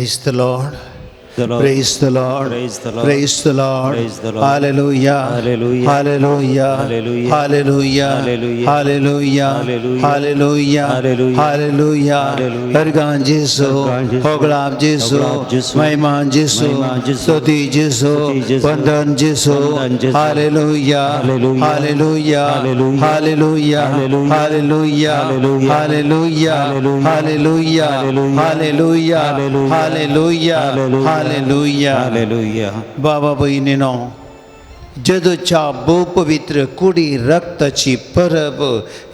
Praise the Lord. The Lord. Praise the Lord. Praise the Lord. Praise the Lord. Praise the Lord. Hallelujah. Hallelujah. Hallelujah. Hallelujah. Hallelujah. Hallelujah. Hallelujah. Hallelujah. Hallelujah. Hallelujah. Hallelujah. Hallelujah. हरगान जेसू, हरगान जेसू, होगळाप जेसू, होगळाप जेसू, महिमा जेसू, महिमा जेसू, स्तुती जेसू, स्तुती जेसू, वंदन जेसू, वंदन जेसू. Hallelujah. Hallelujah. Hallelujah. Hallelujah. Hallelujah. Hallelujah. Hallelujah. Hallelujah. Hallelujah. Hallelujah. Hallelujah. Hallelujah. Hallelujah. Hallelujah. Hallelujah. Hallelujah. Hallelujah. Hallelujah. बाबा भयणीनो, जेजूच्या भोवपवित्र कुडी रक्ताची परब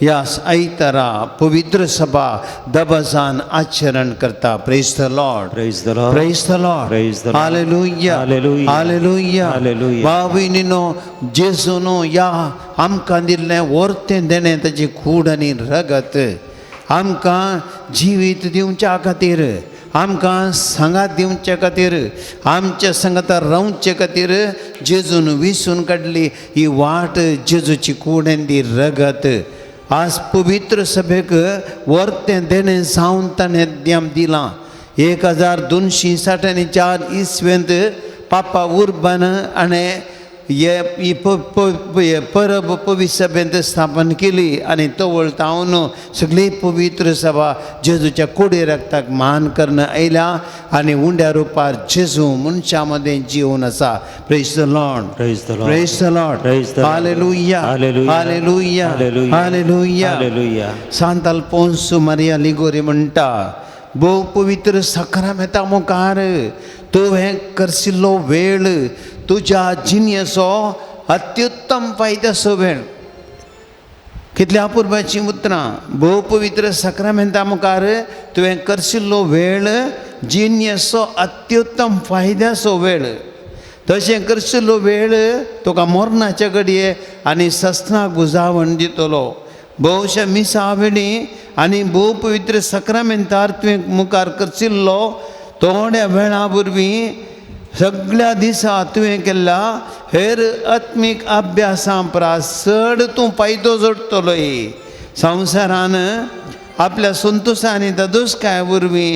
ह्या आयतारा पवित्र सभा दबाजान आचरण करता. Praise the Lord. Praise the Lord. Praise the Lord. Praise the Lord. Hallelujah. Hallelujah. Hallelujah. Hallelujah. बाबा भयणीनो, जेजून ह्या आमकां दिल्लें वर्तें देणें ताची कूड आनी रगत आमकां जिवीत दिवच्या खातीर, आमकां सांगात दिवचे खातीर, आमच्या सांगाता रावचे खातीर जेजून विसून काडली ही वाट जेजूची कूड आनी रगत. आज पवित्र सभेक वर्तें देणें जावन ताणें आम दिलां. 1264 इसवेंत पापा उर्बन आनी हे परब पवित्र सभेंत स्थापन केली आनी तवळ तावन सगळी पवित्र सभा जेजूच्या कुडी रक्ताक मान करून आयल्या आनी उंड्या रुपार जेजू मनशां मदें जिवन आसा. Praise the Lord. Praise the Lord. Praise the Lord. Praise the Lord. Hallelujah. Hallelujah. Hallelujah. Hallelujah. Hallelujah. Hallelujah. Sant Alphonso Maria Liguori म्हणटा, भोव पवित्र साक्रामेंता मुखार तुवें करशिल्लो वेळ तुज्या जिणेचो अत्युत्तम फायद्याचो वेळ. कितल्या अपुरबायचीं उतरां. भोव पवित्र साक्रामेंता मुखार तुवें करशिल्लो वेळ जिणेचो अत्युत्तम फायद्याचो वेळ. तशें करशिल्लो वेळ तुका मरणाच्या घडये आनी सस्नाक बुजावण दितलो. भोवशा मिसा वेळी आनी भोव पवित्र साक्रामेंतार तुवें मुखार करशिल्लो थोड्या वेळा वरवीं सगळ्या दिसा तुवें केल्ल्या हेर आत्मीक अभ्यासां परस चड तूं फायदो जोडटलोय. संवसारान आपल्या संतोशा आनी ददोसकाय वरवीं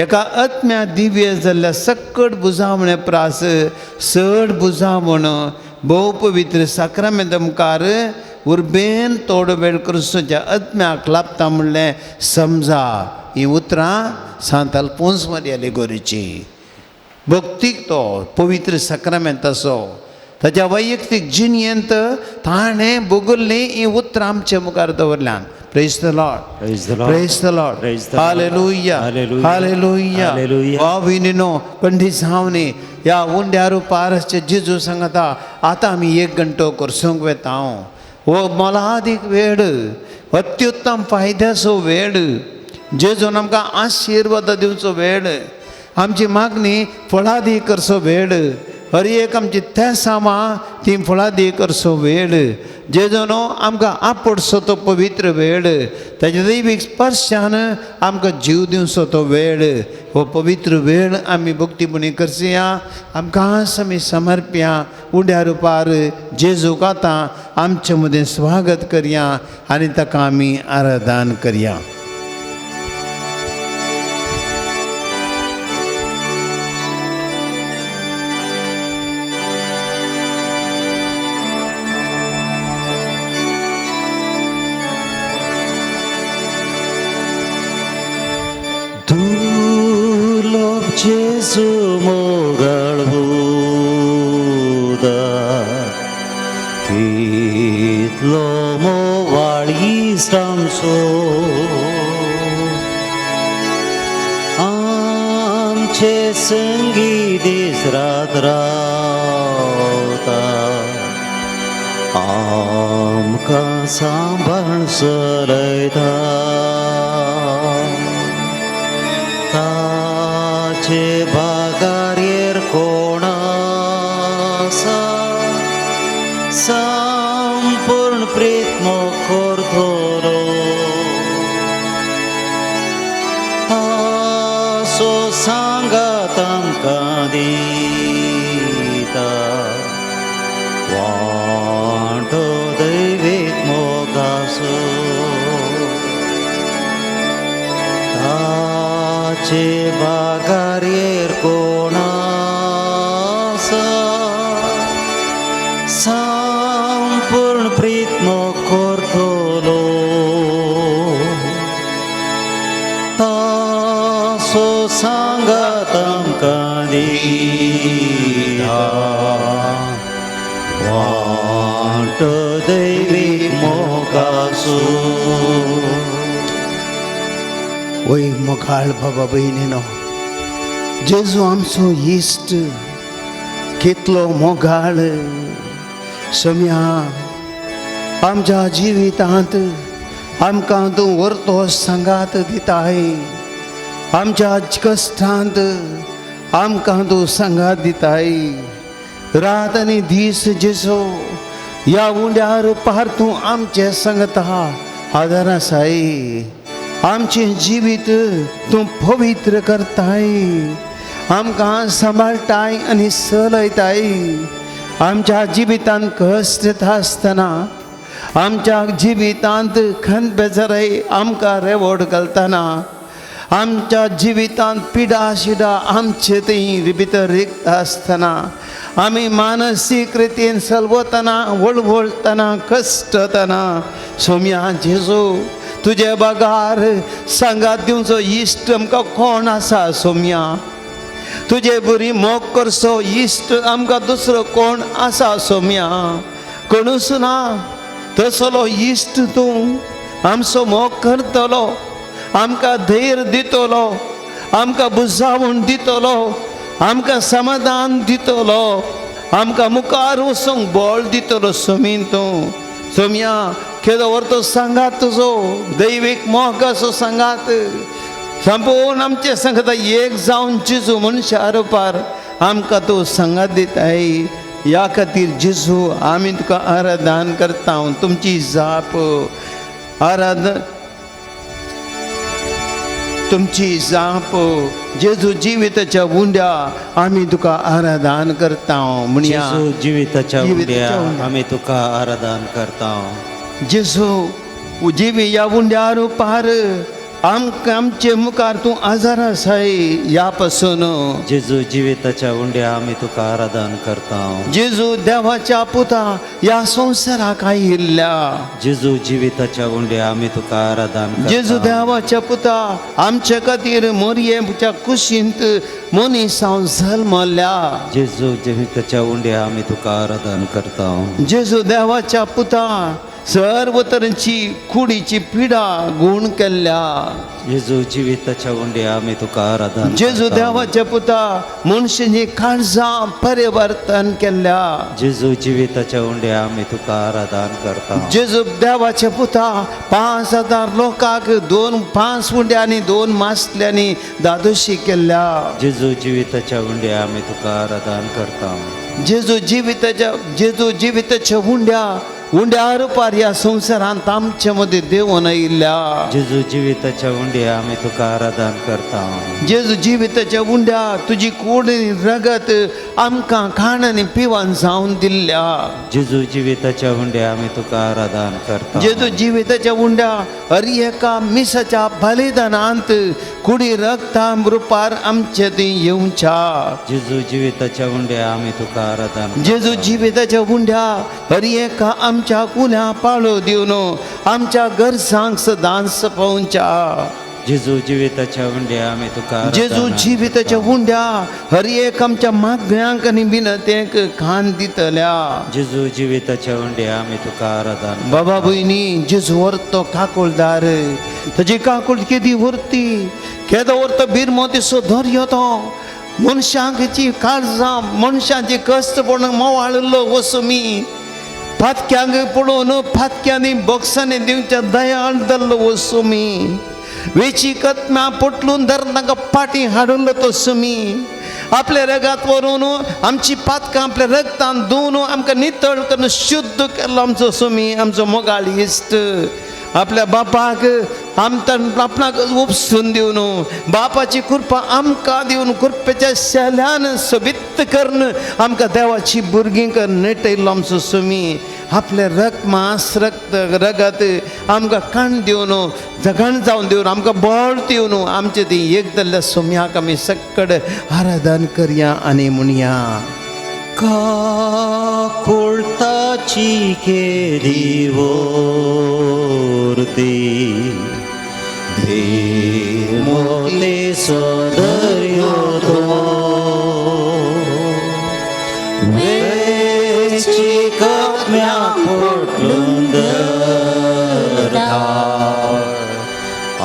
एका आत्म्या दिव्य जाल्ल्या सक्कट बुजावणे परस चड बुजावण भोव पवित्र साक्रामेंता मुखार उर्बेन थोडो वेळ क्रिस्तूच्या आत्म्याक लाभता म्हणलें समजा. ही उतरां सांत अल्फोन्स मारिया लिगोरीची. भक्तीक तो पवित्र साक्रामेंताचो ताच्या वैयक्तीक जिणेंत ताणें भोगल्लीं हीं उतरां आमचे मुखार दवरल्यान. Praise the Lord. Praise the Lord. Praise the Lord. Praise the Lord. Hallelujah. Hallelujah. Hallelujah. Hallelujah. भाव-भयणीनो, पंडित जावनी ह्या उंड्या रुपार जेजू सांगता आतां आमी एक घंटो करसूंक वेता. हो मोलादीक वेळ, अत्युत्तम फायद्याचो वेळ, जेजून आमकां आशिर्वाद दिवचो वेळ, आमची मागणी फळादी करचो वेळ, हर एक आमची तेसामां ती फळादी करचो वेळ, जेजून आमकां आपडसो तो पवित्र वेळ, ताच्या दैवीक स्पर्शान आमकां जीव दिवचो तो वेळ. हो पवित्र वेळ आमी भक्तीपणी करचया. आमकां आमी समर्प्या उंड्या रुपार जेजूक आतां आमचे मदें स्वागत करया आनी ताका आमी आराधन करया. दुर्लभ जेजू मोगाळ उदक कितलो मोवाळ इश्टांचो आमचे संगी दीस रात रावता आमकां सांबाळ चलयता ताचे बागारेर कोण आसा संपूर्ण प्रीत करतलो ताचो सांगात आमकां दिता वांटो दैवीक मोगाचो ताचे बागारेर कोण आसा संपूर्ण प्रीत मोग करतलो तासो सांगात आमकां दिता वाट दैवीक मोगासो. वय मोगाळ बाबा भयणीनो, जेजू आमचो इश्ट कितलो मोगाळ. सम्या, आमच्या जिवितांत आमकां तूं व्हरतो सांगात दिताय. आमच्या कश्टांत आमकां तूं सांगात दिताय. रात आनी दीस जेजू ह्या उंड्यार पार तूं आमचे सांगता आदार आसाय. आमचें जिवीत तूं पवित्र करताय, आमकां सांबाळटाय आनी चलयताय. आमच्या जिवितांत कश्ट येता आसतना, आमच्या जिवितांत खंत बेजारय आमकां रेवड घालतना, आमच्या जिवितांत पिडा शिडा आमचे थंय भितर रिगता आसतना, आमी मानसीक रितीन सलवतना, वळवळतना, कश्टतना, सोम्या जेजू तुजे बगार सांगात दिवचो इश्ट आमकां कोण आसा? सोम्या, तुजे बरी मोग करचो इश्ट आमकां दुसरो कोण आसा? सोम्या, कोणूच ना तसलो इश्ट. तूं आमचो मोग करतलो, आमकां धैर्य दितलो, आमकां बुजावण दितलो, आमकां समाधान दितलो, आमकां मुखार वचूंक बळ दितलो सोमीन तूं. सोम्या, केदो व्हरतो सांगात तुजो, दैवीक मोगाचो सांगात संपूर्ण आमचे सांगता एक जावन जेजू मनशा रुपार आमकां तूं सांगात दिताय. ह्या खातीर जेजू आमी तुका आराधन करता. तुमची जाप आराधन, तुमची जाप, जेजू जिविताच्या उंड्या आमी तुका आराधन करता म्हणया. जेजू जिविताच्या जिविताच्या उंड्या उंड्या. आमी तुका आराधन करता. जेजू जिवी ह्या उंड्या रुपार आमकां आमचे मुखार तूं आजार आसाय ह्या पासून. जेजू जिविताच्या उंड्या आमी तुका आराधन करता. जेजू देवाच्या पुता ह्या संवसाराक आयिल्ल्या. जेजू जिविताच्या उंड्या आमी तुका आराधन करता. जेजू देवाच्या पुता आमचे खातीर मोरयेच्या कुशींत मनीस हांव जल्मल्या. जेजू जिविताच्या उंड्या आमी तुका आराधन करता. जेजू देवाच्या पुता सर्व तरेची कुडीची पिडा गुण केल्ल्या. जेजू जिविताच्या उंड्या आमी तुका आराधन जेजू करता. देवाच्या पुता मनशांची काळजां परिवर्तन केल्ल्या. जेजू जिविताच्या उंड्या आमी तुका आराधन करता. जेजू देवाच्या पुता 5000 लोकांक दोन पांच उंड्यांनी दोन मासल्यांनी दादोशी केल्ल्या. जेजू जिविताच्या उंड्या आमी तुका आराधन करता. जेजू जिविताच्या उंड्या उंड्या रुपार ह्या संवसारांत आमचे मदीं देंवून आयिल्ल्या. जेजू जिविताच्या उंड्या आमी तुका आराधन करता. जेजू जिविताच्या उंड्या तुजी कूड आनी रगत आमकां खाण आनी पिवन जावन दिल्ल्या. जेजू जिविताच्या उंड्या आमी तुका आराधन करता. जेजू जिविताच्या उंड्या हर एका मिसाच्या बलिदानांत कुडी रगता रुपार आमचे थंय येवच्या. जेजू जिविताच्या उंड्या आमी तुका आराधन. जेजू जिविताच्या उंड्या हर एका आमच्या कुल्या पाळो दिवन आमच्या गरजांक सदांच पावच्या. जेजू जिविताच्या उंड्या आमी तुका आराधन जेजू जिविताच्या उंड्या हर एक आमच्या मागण्यांक आनी विनतेक कान दितल्या. जेजू जिविताच्या उंड्या आमी तुका आराधन. बाबा भयणी, जेजू व्हरतो काकुळदार, ताजी काकूळ केदी व्हरती, केदो व्हरतो बिरमोतीचो दर्यो तो मनशांची काळजां मनशांची कश्ट पडून मोवाळिल्लो वसुमी फातक्यांक पळोवन फातक्यांनी बॉक्सांनी दिवच्या दयाळ जाल्लो वसुमी वेची कत्म्या पोटलून धरून तांकां पाटी हाडून तो सुमी आपल्या रगात व्हरून आमची पातकां आपल्या रगतान धुवन आमकां नितळ करून शुद्ध केल्लो आमचो सुमी, आमचो मोगाळ इश्ट. आपल्या बापाक आमकां आपणाक उपसून दिवन बापाची कृपा आमकां दिवन कृपेच्या शेल्यान सोबीत करून आमकां देवाची भुरगीं करून नेटयल्लो आमचो सुमी आपलें रक्त मांस रक्त रगत आमकां काण दिवन जगण जावन दिवन आमकां बळ दिवन आमचें ती एक दल्ल्या सोम्याक आमी सक्कड आराधन करया आनी म्हणया. काकुळताची केदी वोर्ती मोते सदर्यो तो वेची कम्या पोटलून धरता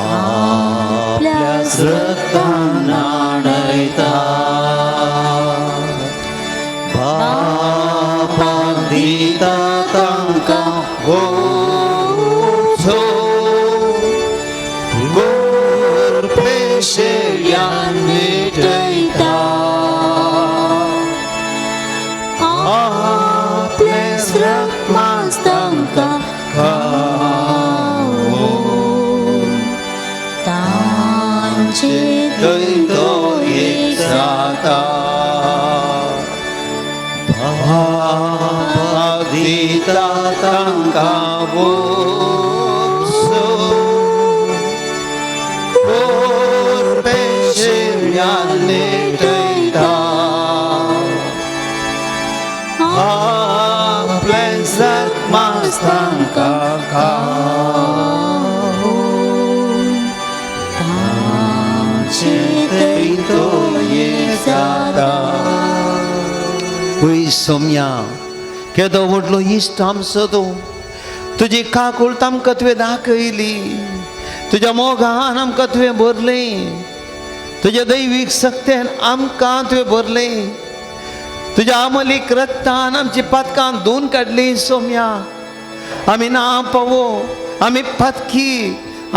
आपल्या रक्तान न्हाणयता बापाक दिता तांकां गोचो गोरपेशेल्यान मिटयता आपलें रक्त मांस तांकां खावोवन तांचे थंय तो एक जाता बापाक दिता तांकां वोसो गोरपेशेल्यान मिटयता आपलें रक्त मांस तांकां खावोवन तांचे थंय तो एक जाता. वय सोम्या केदो व्हडलो इश्ट आमचो तूं तुजी काकूळट आमकां तुवें दाखयली तुज्या मोगान आमकां तुवें भरलें तुज्या दैवीक सक्तेन आमकां तुवें भरलें तुज्या आमलीक रक्तान आमची पातकां धुवन काडली सोम्या. आमी ना पावो आमी पातकी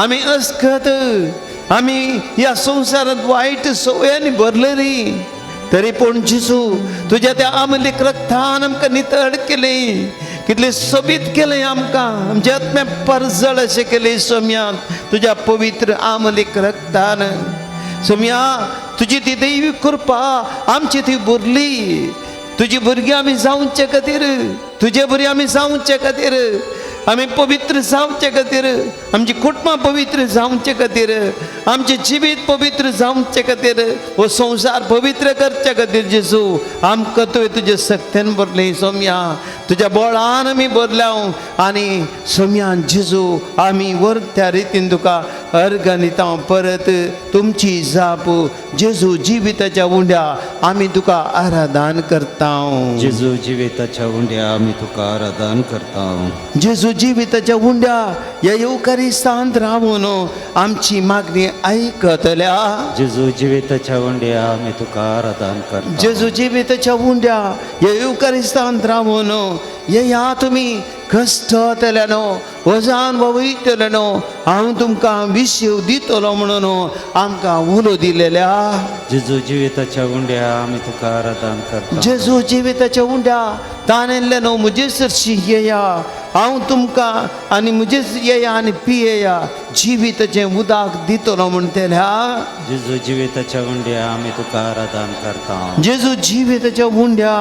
आमी अस्कत आमी ह्या संवसारांत वायट संवयांनी भरलेली तरी पूण जेजू तुज्या त्या आमलीक रक्तान आमकां नितळ केलें कितलें सोबीत केलें आमकां आमच्या आत्म्या परजळ अशें केलें सोम्या तुज्या पवित्र आमलीक रक्तान. सोम्या तुजी ती दैवी कृपा आमची ती भरली तुजी भुरगीं आमी जावचे खातीर तुजे भुरगीं आमी जावचे खातीर आमी पवित्र जावचे खातीर आमची कुटुंबां पवित्र जावचे खातीर आमचें जिवीत पवित्र जावचे खातीर हो संवसार पवित्र करचे खातीर जेजू आमकां तुवें तुजे सक्तेन भरलें सोम्या तुज्या बळान आमी भरल्या आनी सोम्यान जेजू आमी वरत्या रितीन तुका अर्गां दिता परत तुमची जाप जेजू जिविताच्या उंड्या आमी तुका आराधन करता. जेजू जिविताच्या उंड्या आमी तुका आराधन करता. जेजू जिविताच्या उंड्या ह्या येवकारिस्तांत रावून आमची मागणी आयकतल्या. जेजू जिविताच्या उंड्या आमी तुका आराधन करता. जेजू जिविताच्या उंड्या ह्या येवकारिस्तांत रावून येया तुमी कश्ट जातल्यानो वजान वयतल्यानो हांव तुमकां विशेव दितलो म्हणून आमकां उलो दिलेल्या. जेजू जिविताच्या उंड्या आमी तुका आराधन करता. जेजू जिविताच्या उंड्या ताणेल्ल्यानो म्हजे सरशी येया हांव तुमकां आनी म्हजे येया आनी पियेया जिविताचें उदक दितलो म्हणटल्या. जेजू जिविताच्या उंड्या आमी तुका आराधन करता. जेजू जिविताच्या उंड्या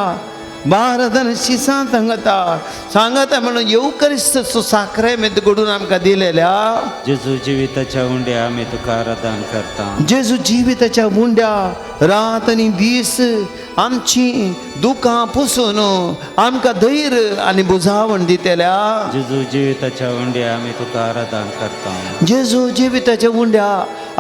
बाराधन शिसां सांगता सांगता म्हणून येवकरिस्त साखरे घडून आमकां दिलेल्या. जेजू जिविताच्या उंड्या आमी तुका आराधन करता. जेजू जिविताच्या उंड्या रात आनी दीस आमची दुकां पुसून आमकां धैर्य आनी बुजावण दितल्या. जेजू जिविताच्या उंड्या आमी तुका आराधन करता. जेजू जिविताच्या उंड्या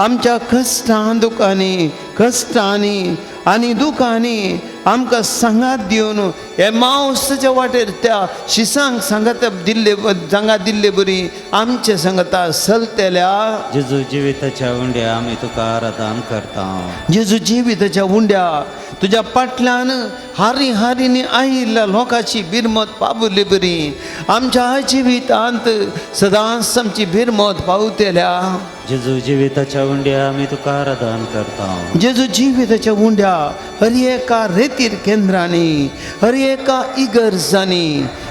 आमच्या कश्टां दुकांनी कश्टांनी आनी दुकांनी आमकां सांगात दिवन हे मावसाच्या वाटेर त्या शिसांक सांगात दिल्ले सांगात दिल्ले बरी आमचे सांगता चलतल्या. जेजू जिविताच्या उंड्या आमी तुका आराधन करता. जेजू जिविताच्या उंड्या तुज्या फाटल्यान हारी हारींनी आयिल्ल्या लोकांची बिरमत पावली बरी आमच्या जिवितांत सदांच आमची बिरमत पावतल्या. जेजू जिविताच्या उंड्या आमी तुका आराधन करता. जेजू जिविताच्या उंड्या हर एका रेतीर केंद्रांनी हर एका इगर्जांनी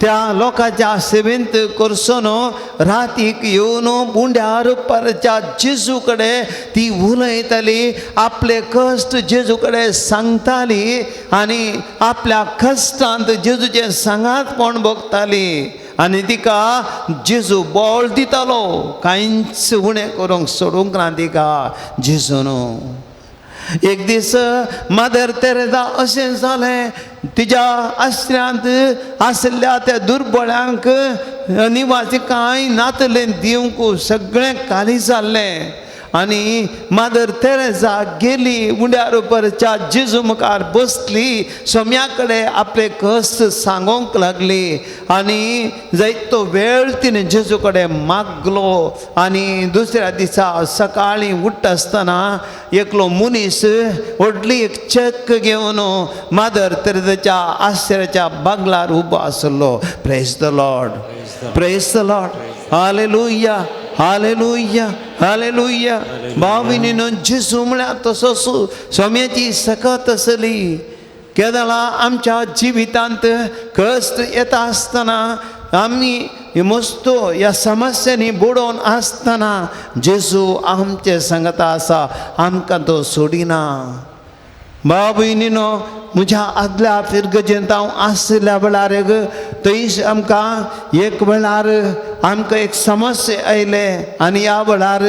त्या लोकांच्या सेवेंत करसोन रातीक येवन उंड्यार परच्या जेजू कडेन ती उलयताली, आपले कश्ट जेजू कडेन सांगताली आनी आपल्या कश्टांत जेजूचें सांगातपण भोगताली. आनी तिका जेजू बळ दितालो, कांयच उणें करूंक सोडूंक ना तिका जेजून. एक दीस मदर तेरेजा अशें जालें, तिज्या आश्र्यांत आशिल्ल्या त्या दुर्बळ्यांक निवासी कांय नातलें दिवंक, सगळें खाली जाल्लें. आनी मदर तेरेजा गेली उंड्यार उपरच्या जेजू मुखार बसली, सोम्या कडेन आपले कश्ट सांगूंक लागली. आनी जायतो वेळ तिणें जेजू कडेन मागलो. आनी दुसऱ्या दिसा सकाळीं उठ्ठा आसतना एकलो मनीस व्हडली एक चॅक घेवन मदर तेरेजाच्या आश्र्याच्या बागलार उबो आसलो. Praise the Lord, praise the Lord, hallelujah, hallelujah, hallelujah. भाव-भयणीनो, जेजू म्हळ्यार तसोच सोम्याची सकत आसली. केदळा आमच्या जिवितांत कश्ट येता आसतना, आमी मस्तो ह्या समस्यांनी बुडोवन आसतना जेजू आमचे सांगता आसा, आमकां तो सोडिना. भाव भयणीनो, म्हज्या आदल्या फिरगजेंत हांव आशिल्ल्या वेळार थंय आमकां एक वेळार आमकां एक समस्या आयले. आनी ह्या वेळार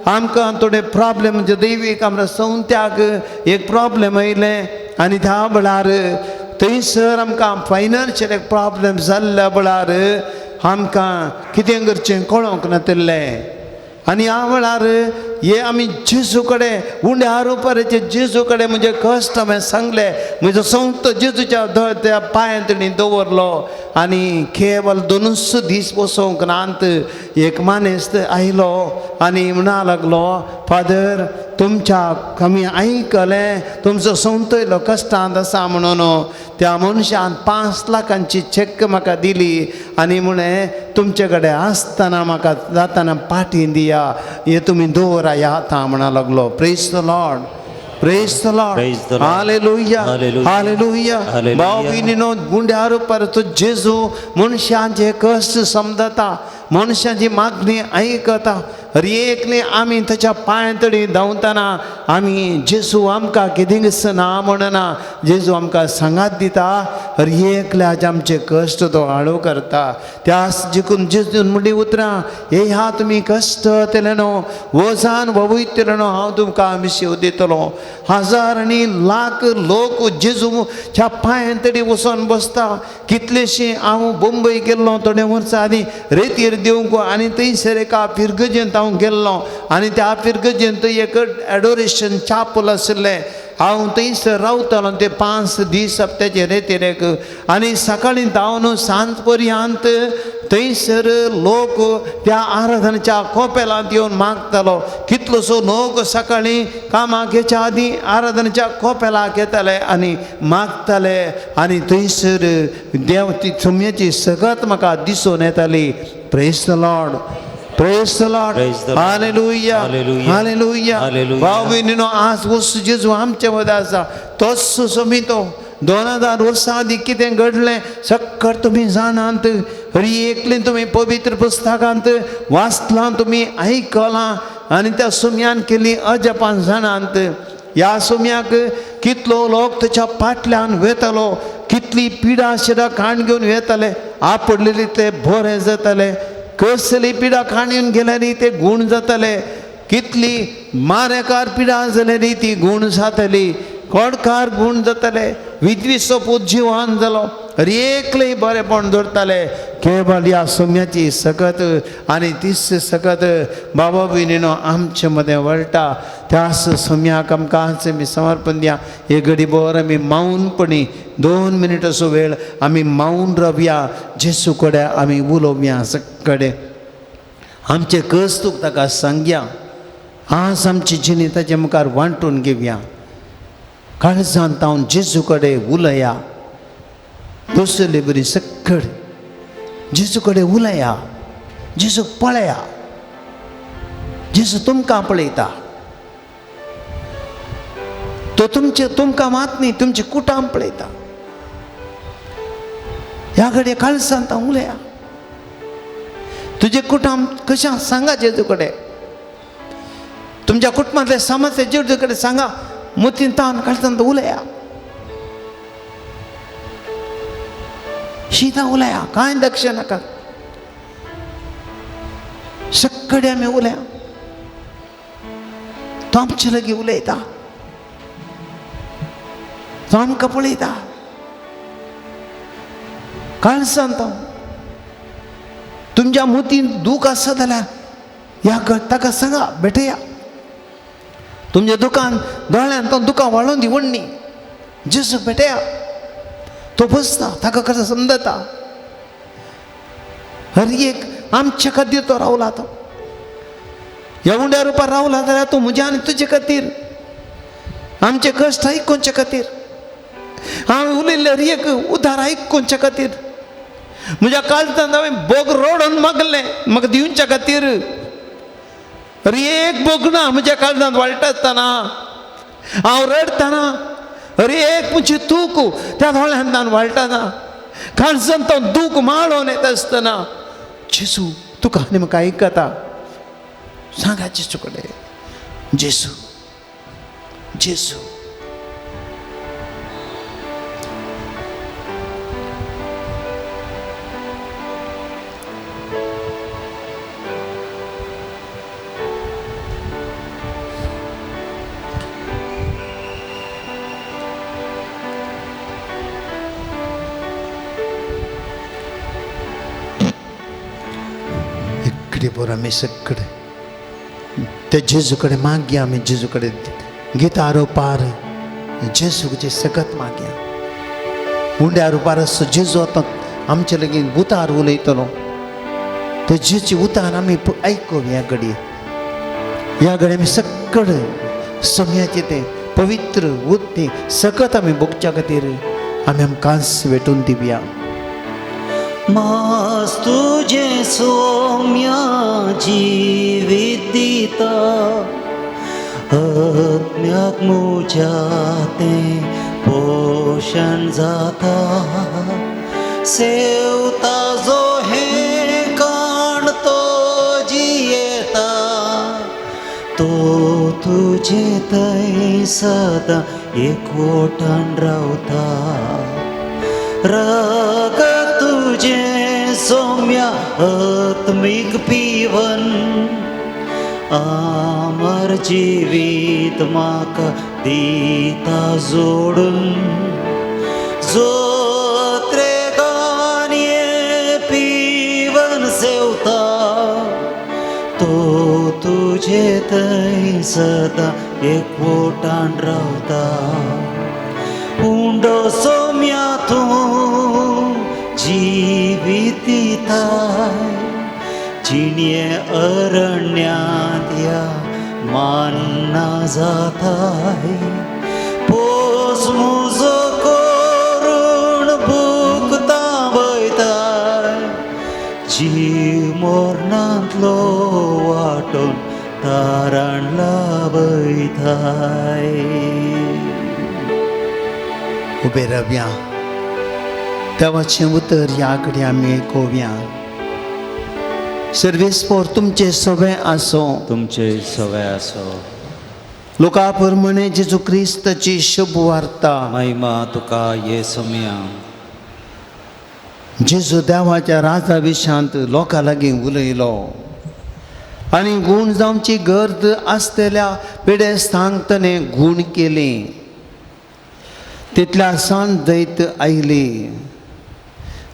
आमकां थोडे प्रॉब्लेम, म्हणजे दैवीक आमकां सवंत्याक एक प्रॉब्लेम आयले. आनी त्या वेळार थंयसर आमकां फायनान्शियल एक प्रॉब्लेम जाल्ल्या वेळार आमकां कितें करचें कळोंक नातिल्लें. आनी ह्या वेळार हे आमी जेजू कडेन उंड्यार उपाराचे जेजू कडेन म्हजे कश्ट हांवें सांगले, म्हजो संवत जेजूच्या त्या पांयां तेणी दवरलो. आनी केवल दोनूच दीस बसोवंक नात, एक मानेस्त आयलो आनी म्हणा लागलो, फादर तुमच्या आमी आयकलें तुमचो संवतयलो कश्टांत आसा म्हणून. त्या मनशान 5 लाखांची चॅक म्हाका दिली आनी म्हळें तुमचे कडेन आसतना म्हाका जाताना पाटी दिया, हे तुमी दवरा ह्या आतां म्हणा लागलो. Praise the Lord, praise the Lord, hallelujah, hallelujah. भाव भयणीनो, गुंड्यार परत जेजू मनशांचे कश्ट समजता, मनशांची मागणी आयकता. हर एकले आमी ताच्या पांय तडी धांवतना आमी जेजू आमकां कितेंच ना म्हणना, जेजू आमकां सांगात दिता. हर एकल्याचे आमचे कश्ट तो हाळू करता. त्यास जिखून जेजून म्हणली उतरां, हे ह्या तुमी कश्ट जातले न्हू, वजान वयतले न्हू, हांव तुमकां मिशेव दितलो. हजार आनी लाख लोक जेजूच्या पांय तडी वचोन बसता. कितलेशीं हांव मुंबय गेल्लो थोडे वर्सां आदीं रेतीर दिवंक, आनी थंयसर एका फिरगजेंत हांव गेल्लो. आनी त्या फिरगजेंत एक एडोरेशन चापल आशिल्लें. हांव थंयसर रावतालो ते 5 दीस हप्त्याचे रेतीरेक. आनी सकाळीं धांवन सांज पर्यंत थंयसर लोक त्या आराधनेच्या कोपेलांत येवन मागतालो. कितलोसो लोक सकाळीं कामाक येच्या आदीं आराधनेच्या कोपेलाक येताले आनी मागताले. आनी थंयसर देव ती सोम्याची सगत म्हाका दिसून येताली. Praise the Lord, praise the Lord, hallelujah, hallelujah. भाव भयणीनो, आज वस्तू जेजू आमचे मदें आसा, तोच सोमी तो 2000 वर्सां आदीं कितें घडलें सक्कर तुमी जाणात. हरी एकलें तुमी पवित्र पुस्तकांत वाचलां, तुमी आयकलां. आनी त्या सुम्यान केली अजपान जाणात. ह्या सुम्याक कितलो लोक ताच्या फाटल्यान वेतालो, कितली पिडा शिडां खाण घेवन वेताले, आपडलेली ते बरें जाताले, कसली पिडा खाण घेवन गेल्यार ते गूण जाताले, कितली मारेकार पिडा जाल्यार ती गूण जाताली, कोडकार गूण जाताले, विद्विसो पूत जिवान जालो, एकलेय बरेपण दवरताले. केवल ह्या सोम्याची सकत आनी तीच सकत बाबा भयणीनो आमचे मदें वळटा. त्याच सोम्याक आमकां आमी समर्पण दिया. हे घडी भर आमी मौनपणी 2 मिनटाचो वेळ आमी मौन रावया, जेजू कडेन आमी उलोवया. सगळे आमचे कस्तूक ताका सांगया. आज आमची जिणी ताचे मुखार वांटून घेवया. काळजांत हांव जेजू कडेन उलया, बसले बरी सक्कड जेजू कडेन उलया, जेजू पळया, जेजू तुमकां पळयता. तो तुमचे तुमकां मात न्ही, तुमचे कुटाम पळयता. ह्या घडये काळसांत उलया. तुजें कुटुंब कशें सांगा जेजू कडेन, तुमच्या कुटुंबांतले समस्या जेजू कडेन सांगा. मोतीन तान काळसांत उलया, शिता उलया, कांय दक्ष नाका. सगळे आमी उलया, तो आमचे लागीं उलयता, तो आमकां पळयता. काळसांत तुमच्या मोतीन दूख आसा जाल्यार ह्या ताका सांगा, भेटया. तुमच्या दुकान दोळ्यान तो दुकान वाळोवन दी वडणी जेजू भेटया. तो बसता, ताका कसो समजता. हर एक आमच्या खातीर तो रावला. तो ह्या उंड्या रुपार रावला जाल्यार तो म्हज्या आनी तुजे खातीर, आमचे कश्ट आयकुच्या खातीर, हांवें उलयल्ले हर एक उदार आयकुच्या खातीर, म्हज्या काळजांत हांवें बोग रोडून मागलें म्हाका दिवच्या खातीर. हर एक बोग ना म्हज्या काळजांत वाळटा आसतना, हांव रडटना हर एक म्हजी दूख त्या दोळ्यांतल्यान वाळटना, काळजांत तो दूख माळोवन येता आसतना जेजू तुका आनी म्हाका आयकता. सांगा जेजू कडेन, जेजू जेजू. इकडे बरो आमी सगळे त्या जेजू कडेन मागया. आमी जेजू कडेन गितां रुपार जेजूचे सगत मागया. उंड्या रुपार असो जेजू आतां आमचे लागीं उतार उलयतलो. ते जेजूची उतार आमी आयकुया घडये. ह्या घडये आमी सगळे सम्याचें तें पवित्र उत सगत आमी भोगच्या खातीर आमी आमकांच भेटून दिवया. मास तुझे सौम्या जीवित दिता, आत्म्याक म्हज्या तें पोशण जाता. सेवता जो हें काण तो जियेता, तो तुजे थंय सदां एकवटान रावता. रगत तुझे सौम्या आत्मिक पिवन, आमर जिवीत म्हाका दिता जोडून. जो त्रेगान ये पिवन सेवता, तो तुझे थंय सदां एकवटान रावता. उंडो सौम्या तूं जिवीत दिताय, जिणये अरण्यांत ह्या मान्ना जाताय. पोस म्हजो करून भुकता वयताय, जीव मोरणांतलो वांटून तारण लाभयताय. उबे रावया, देवाचें उतर ह्या कडेन आमी आयकुया. सर्वेस्पोर तुमचें सगळें आसूं, तुमचे सगळें आसूं. लोका प्रमाणे जेजू क्रिस्ताची शुभ वार्ता. महिमा तुका ये सोम्या. जेजू देवाच्या राजा विशांत लोकां लागीं उलयलो आनी गूण जावची गर्द आसतल्या पिडेस्तांक ताणें गूण केली. तितल्या सांज दैत आयली.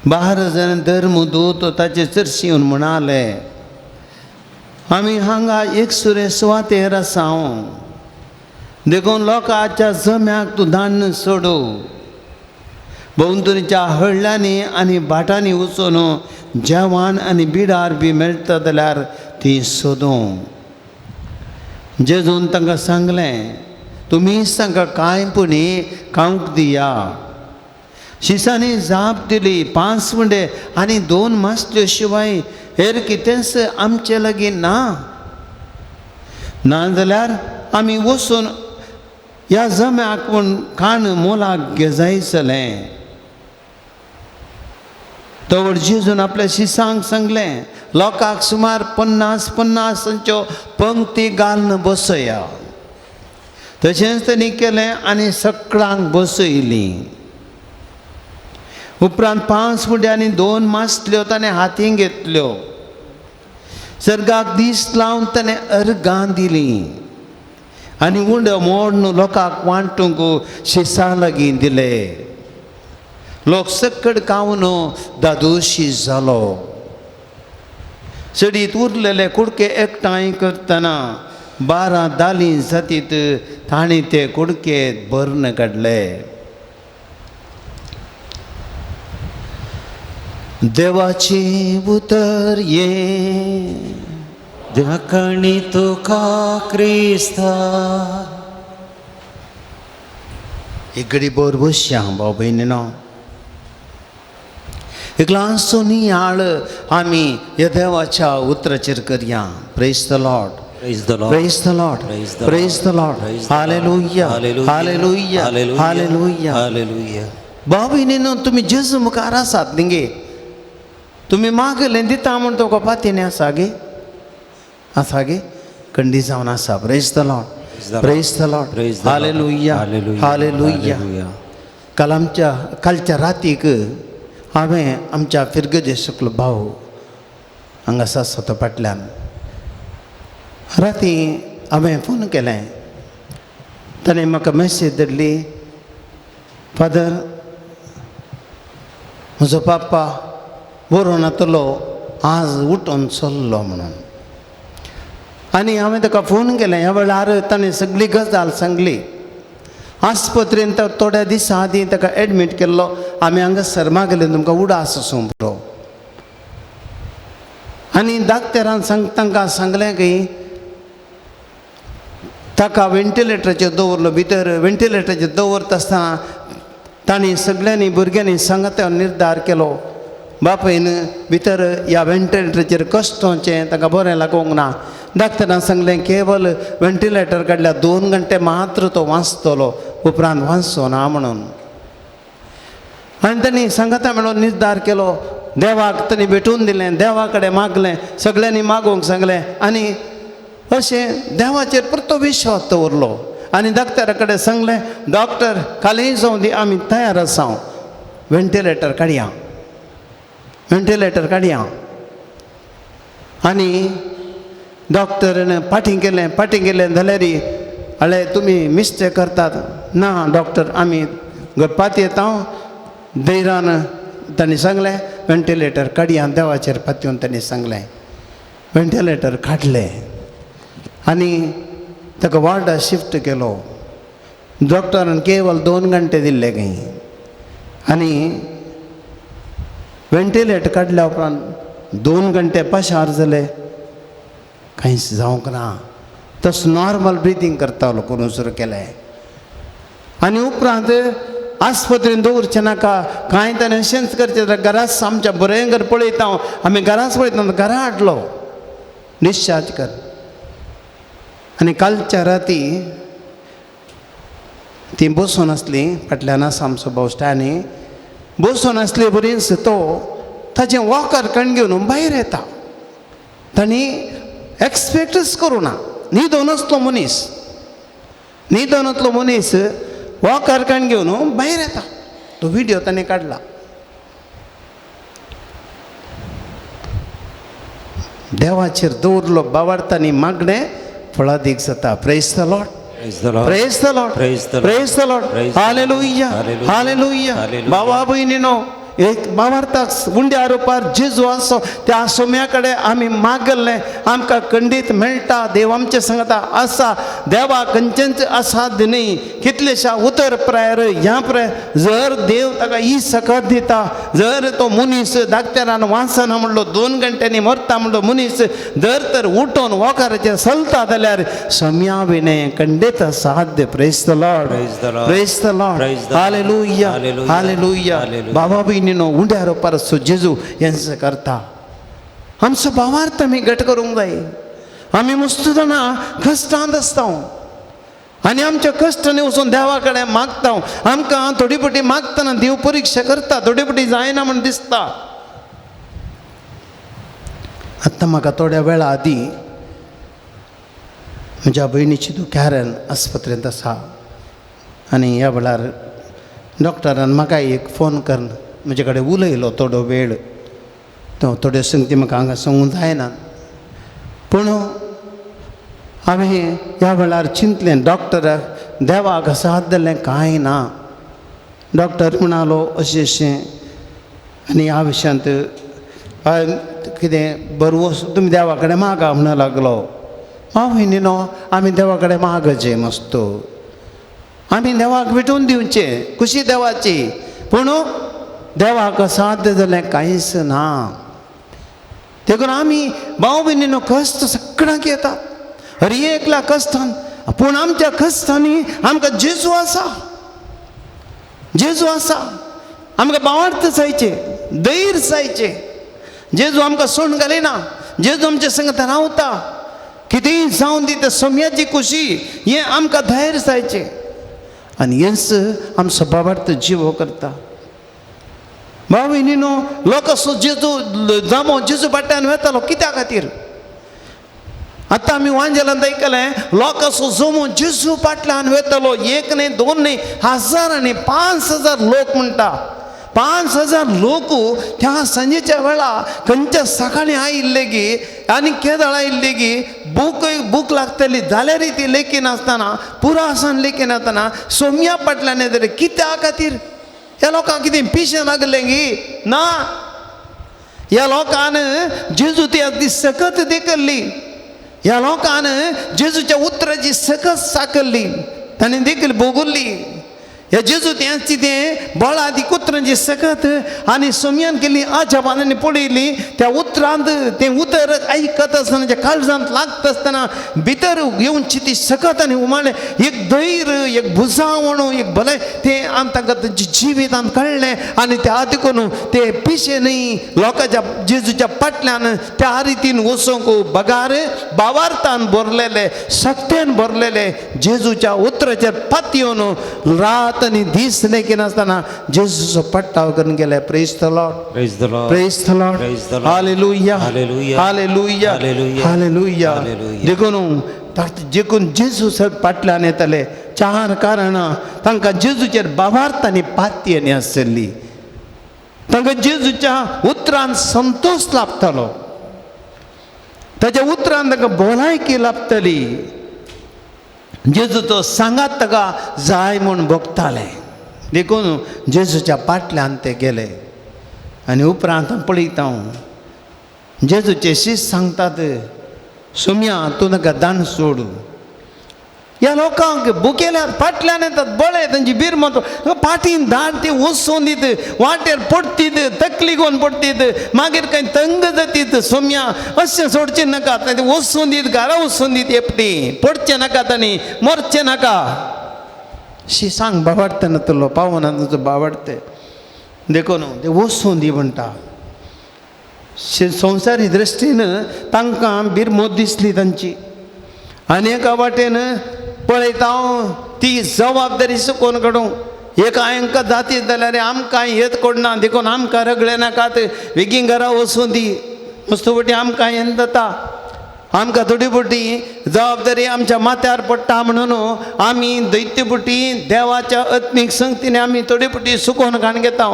12 जाण धर्मदूत ताचे चरशी येवन म्हणाले, आमी हांगा एकसुरे सुवातेर आसा, देखून लोकांच्या जम्याक तूं धान्न सोडू. भोंवतणच्या हळ्ळ्यांनी आनी भाटांनी वचून जेवण आनी बिडार बी मेळटा जाल्यार ती सोदूं. जेजून तांकां सांगलें, तुमी तांकां कांय पुणी खावंक दिया. शिसांनी जाप दिली, 5 उंडे आनी 2 मासल्यो शिवाय हेर कितेंच आमचे लागीं ना. नाजाल्यार आमी वचून ह्या जम्याक पूण खाण मोलाक घेजायतलें. तवर जेजून आपल्या शिसांक सांगलें, लोकांक सुमार 50 50 पंक्ती घालून बसया. तशेंच तांणी केलें आनी सगळ्यांक बसयलीं. उपरांत 5 उंडे आनी 2 मासल्यो ताणें हातीं घेतल्यो, सर्गाक दीस लावन ताणें अर्गां दिलीं आनी उंडो मोडून लोकांक वांटूंक शिसां लागीं दिले. लोक सकड खावन दादोशी जालो. चडीत उरलेले कुडके एकठांय करतना 12 दालीं जातीत तांणी ते कुडके भरून काडले. देवाची उतर ये धाकणी तुका क्रिस्ता. एक घडी बोर बसया भाव भयणीनो, एक ल्हानसो नियाळ आमी ह्या देवाच्या उतराचेर करया. Praise the Lord. Praise the Lord. Praise the Lord. Praise the Lord. Praise the Lord. Hallelujah. Hallelujah. Hallelujah. Hallelujah. भाव भयणीनो, तुमी जेजू मुखार आसात न्ही गे, तुमी मागलें दिता म्हूण तुका पातीन आसा गे, आसा गे, कंडी जावन आसा. Praise the Lord. Praise the Lord. Hallelujah. Hallelujah. काल आमच्या कालच्या रातीक हांवें आमच्या फिरगजे शुक्ल भाव हांगा आसा तो फाटल्यान राती हांवें फोन केलें. ताणें म्हाका मॅसेज धाडली, फादर म्हजो पाप्पा बरो नातलो, आज उठून चल्लो म्हणून. आनी हांवें ताका फोन केलें. ह्या वेळार ताणें सगळी गजाल सांगली. आस्पत्रेन तर थोड्या दिसां आदीं ताका एडमीट केल्लो. आमी हांगासर मागलें तुमकां उडास आसूं पुरो. आनी डाक्टरान सांग तांकां सांगलें की ताका वेंटिलेटराचेर दवरलो. भितर वेंटिलेटराचेर दवरता आसतना तांणी सगळ्यांनी भुरग्यांनी सांगता निर्धार केलो, बापायन भितर ह्या वेंटिलेटराचेर कश्टोचें ताका बरें लागूंक ना. डाक्टरान सांगलें केवल वेंटिलेटर काडल्यार 2 घंटे मात्र तो वाचतलो, उपरांत वाचचो ना म्हणून. आनी तांणी सांगता म्हणून निर्धार केलो. देवाक तांणी भेटून दिलें, देवा कडेन मागलें, सगळ्यांनी मागूंक सांगलें आनी अशें देवाचेर परतो विश्वास दवरलो. आनी डॉक्टरा कडेन सांगलें, डॉक्टर कालय जावं दी, आमी तयार आसा, वेंटिलेटर काडया, वेंटिलेटर काडया. आनी डॉक्टरान फाटीं केलें, फाटीं केलें जाल्यार अळे तुमी मिस्टेक करतात. ना डॉक्टर, आमी पाती येता धैर्यान तांणी सांगलें वेंटिलेटर काडया, देवाचेर पातयेवन तांणी सांगलें. वेंटिलेटर काडलें आनी ताका वार्डा शिफ्ट केलो. डॉक्टरान केवल 2 घंटे दिल्ले खंय. आनी वेंटिलेटर काडल्या उपरांत 2 घंटे पाशार जाले, कांयच जावंक ना. तसो नॉर्मल ब्रिथींग करतालो करून सुरू केलें. आनी उपरांत आस्पत्रेन दवरचें नाका कांय ताणें अशेंच करचें जाल्यार घराच आमच्या बरें घर पळयता हांव, आमी घराच पळयता, घरा हाडलो डिस्चार्ज कर. आनी कालच्या राती ती बसून आसली फाटल्यान आसा आमचो भाव स्टॅनी, बसून आसले बरीच तो ताचें वॉकर कण घेवन भायर येता. तांणी एक्सपेक्टच करूं ना, न्हिदोन आसलो मनीस, न्हिदोनांतलो मनीस वॉकर कण घेवन भायर येता. तो व्हिडियो ताणें काडला. देवाचेर दवरलो बावार्थांनी मागणें फळादीक जाता. Praise the Lord. Praise the Lord. Praise the Lord. Hallelujah. Hallelujah. भावा भयणीनो, एक बावार्थाक उंड्या रुपार जेजू आसो त्या सोम्या कडेन आमी मागल्लें आमकां खंडीत मेळटा. देव आमचे सांगता आसा, देवा खंयचेंच असाध्य न्ही. कितलेशा उतर प्रायर ह्या प्रायर जर देव ताका ही सकत दिता, जर तो मनीस डाक्टरान वाचना म्हणलो 2 घंट्यांनी मरता म्हणलो मनीस जर तर उठोन वॉकराचेर चलता जाल्यार सम्या विणें खंडीत असाध्य. Praise the Lord. Praise the Lord. Hallelujah. Hallelujah. बाबा भयणीनो, उंड्या रोपार जेजू हेंच करता. आमचो भावार्थ आमी घट करूंक जाय. आमी मस्त जाणां कश्टांत आसता आनी आमच्या कश्टांनी वचून देवा कडेन मागता. आमकां थोडी फावटी मागतना देव परिक्षा करता, थोडी फावटी जायना म्हूण दिसता. आतां म्हाका थोड्या वेळा आदीं म्हज्या भयणीची तूं कॅरन आस्पत्रेंत आसा आनी ह्या वेळार डॉक्टरान म्हाका एक फोन करून म्हजे कडेन उलयलो थोडो वेळ. तो थोड्यो संगती म्हाका हांगा सांगूंक जायना, पूण हांवें ह्या वेळार चिंतलें डॉक्टराक देवाक साथ दिलें कांय ना. डॉक्टर म्हणालो अशें अशें आनी ह्या विशयांत कितें बरवस तुमी देवा कडेन मागा म्हणूंक लागलो. हांव न्ही न्हू, आमी देवा कडेन मागचें मस्त, आमी देवाक भेटून दिवचें, खुशी देवाची, पूण देवाक साध्य जालें कांयच ना. देखून आमी भाव भयणीनो कश्ट सगळ्यांक येतात, हर एकल्या कश्टान, पूण आमच्या कश्टांनी आमकां जेजू आसा, जेजू आसा. आमकां भावार्थ जायचे, धैर्य जायचे. जेजू आमकां सोडून घालिना, जेजू आमच्या संगत रावता. कितेंय जावन दी त्या सोम्याची खुशी हें आमकां धैर्य जायचें आनी हेंच आमचो भावार्थ जिवो करता. भाव भयणीनो लोक असो जेजू जामो जेजू फाटल्यान वेतालो कित्या खातीर? आतां आमी वांजेलांत आयकलें लोक असो जमो जेजू फाटल्यान वेतालो, एक न्ही दोन न्ही हजार आनी 5,000 लोक म्हणटा. 5,000 लोक त्या सांजेच्या वेळा खंयच्या सकाळीं आयिल्ले गी आनी केदळ आयिल्ले गी, भूक लागतली जाल्यार ती लेखिनासतना पुरासान लेखिनासतना सोम्या फाटल्यान येतले कित्या खातीर? ह्या लोकांक कितें पिशें लागलें गी? ना, ह्या लोकान जेजू ती अगदी सकत देखल्ली, ह्या लोकान जेजूच्या उतराची सकत साकल्ली, ताणें देखील भोगुल्ली. ह्या जेजू तेंच तें बळादी उतरांची सकत आनी सोम्यान केल्ली अजापान आनी पळयली त्या उतरांत तें उतर आयकत आसतना त्या काळजांत लागता आसतना भितर येवची ती सकत आनी उमाळें एक धैर्य, एक भुजावण, एक भलें तें आम तांकां तांच्या जिवितांत कळ्ळें. आनी त्या देखून ते पिशे न्ही लोकांच्या जेजूच्या फाटल्यान त्या रितीन वचूंक बगार भावार्थान भरलेले, शक्तेन भरलेले जेजूच्या उतराचेर पातयेवन रात आनी दीस लेखिनासतना जेजूचो पट्टाव करून गेले. Praise the Lord, Praise the Lord. Praise the Lord, Praise the Lord. Hallelujah, Hallelujah. Hallelujah, Hallelujah. Hallelujah. Hallelujah. देखून देखून जेजू सर फाटल्यान येताले चार कारणां तांकां जेजूचेर भावार्थ आनी पातयेनी आसली, तांकां जेजूच्या उतरान संतोश लाभतालो, ताच्या उतरान तांकां भलायकी लाभताली. जेजूचो सांगात ताका जाय म्हूण भोगताले. देखून जेजूच्या फाटल्यान ते गेले. आनी उपरांत हांव पळयता हांव जेजूचे शीस सांगतात, सोम्या तूं नाका दान सोड. ह्या लोकांक भुकेल्यार फाटल्यान येतात, बळे तांची बिरमत फाटीन धाड ती वचून दीत, वाटेर पडतीत, तकली घेवन पडतीत, मागीर कांय तंग जातीत. सोम्या अशें सोडचें नाका, ते वचून दीत, घरा वचून दीत, एकटी पडचें नाका, तांणी मरचें नाका. शी सांग बावाडते नातलो पावना तुजो बावाडते. देखून ते वचून दी म्हणटा. संवसारी दृश्टीन तांकां बिरमोत दिसली तांची. आनी एका वाटेन पळयता हांव ती जबाबदारी सुकोवन काडूं. एक हांकां जाती जाल्यार आमकां येत कोडना, देखून आमकां रगळे नाकात, बेगीन घरा वचूं दी, मस्त पटी आमकां येन जाता, आमकां थोडी पटी जबाबदारी आमच्या माथ्यार पडटा म्हणून आमी दैत्यपटी देवाच्या आत्मीक संगतीने आमी थोडी पटी सुकोवन काण घेता.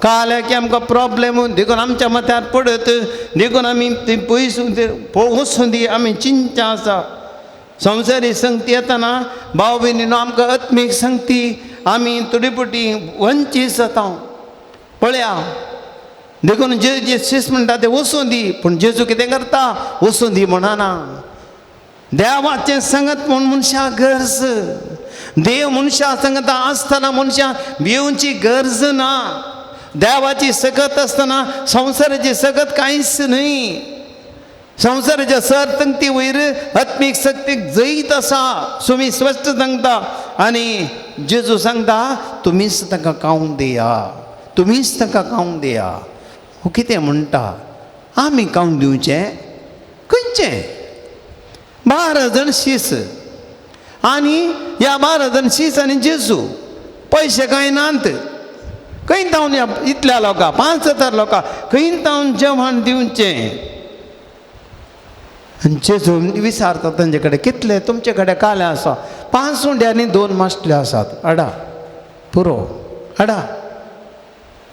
काल की आमकां प्रॉब्लेम देखून आमच्या माथ्यार पडत, देखून आमी ती पयस वचूं दी आमी चिंता आसा. संवसारी संगती येतना भाव भयणीनो आमकां आत्मीक संगती आमी थोडी पटी वंचीत जाता. पळया देखून जे जे शीस म्हणटा ते वचूं दी, पूण जेजू कितें करता? वचूं दी म्हणना. देवाचें संगत म्हूण मनशाक गरज, देव मनशा संगता आसतना मनशाक भिवची गरज ना. देवाची सकत आसतना संवसाराची सकत कांयच न्हय. संवसाराच्या सर तंगती वयर आत्मीक शक्तीक जैत आसा. सुमी स्पश्ट सांगता आनी जेजू सांगता तुमीच तांकां खावंक दिया, तुमीच तांकां खावंक दिया. हो कितें म्हणटा? आमी खावंक दिवचें खंयचें? 12 जाण शीस आनी ह्या 12 जाण शीस आनी जेजू, पयशे कांय नात, खंय तावन ह्या इतल्या लोकां 5,000 लोकां खंय तावन जेवण दिवचें? आनी जेजू विचारता तांचे कडेन, कितले तुमचे कडेन काले आसा? 5 उंडे आनी 2 मासले आसात, हाडा पुरो हाडा.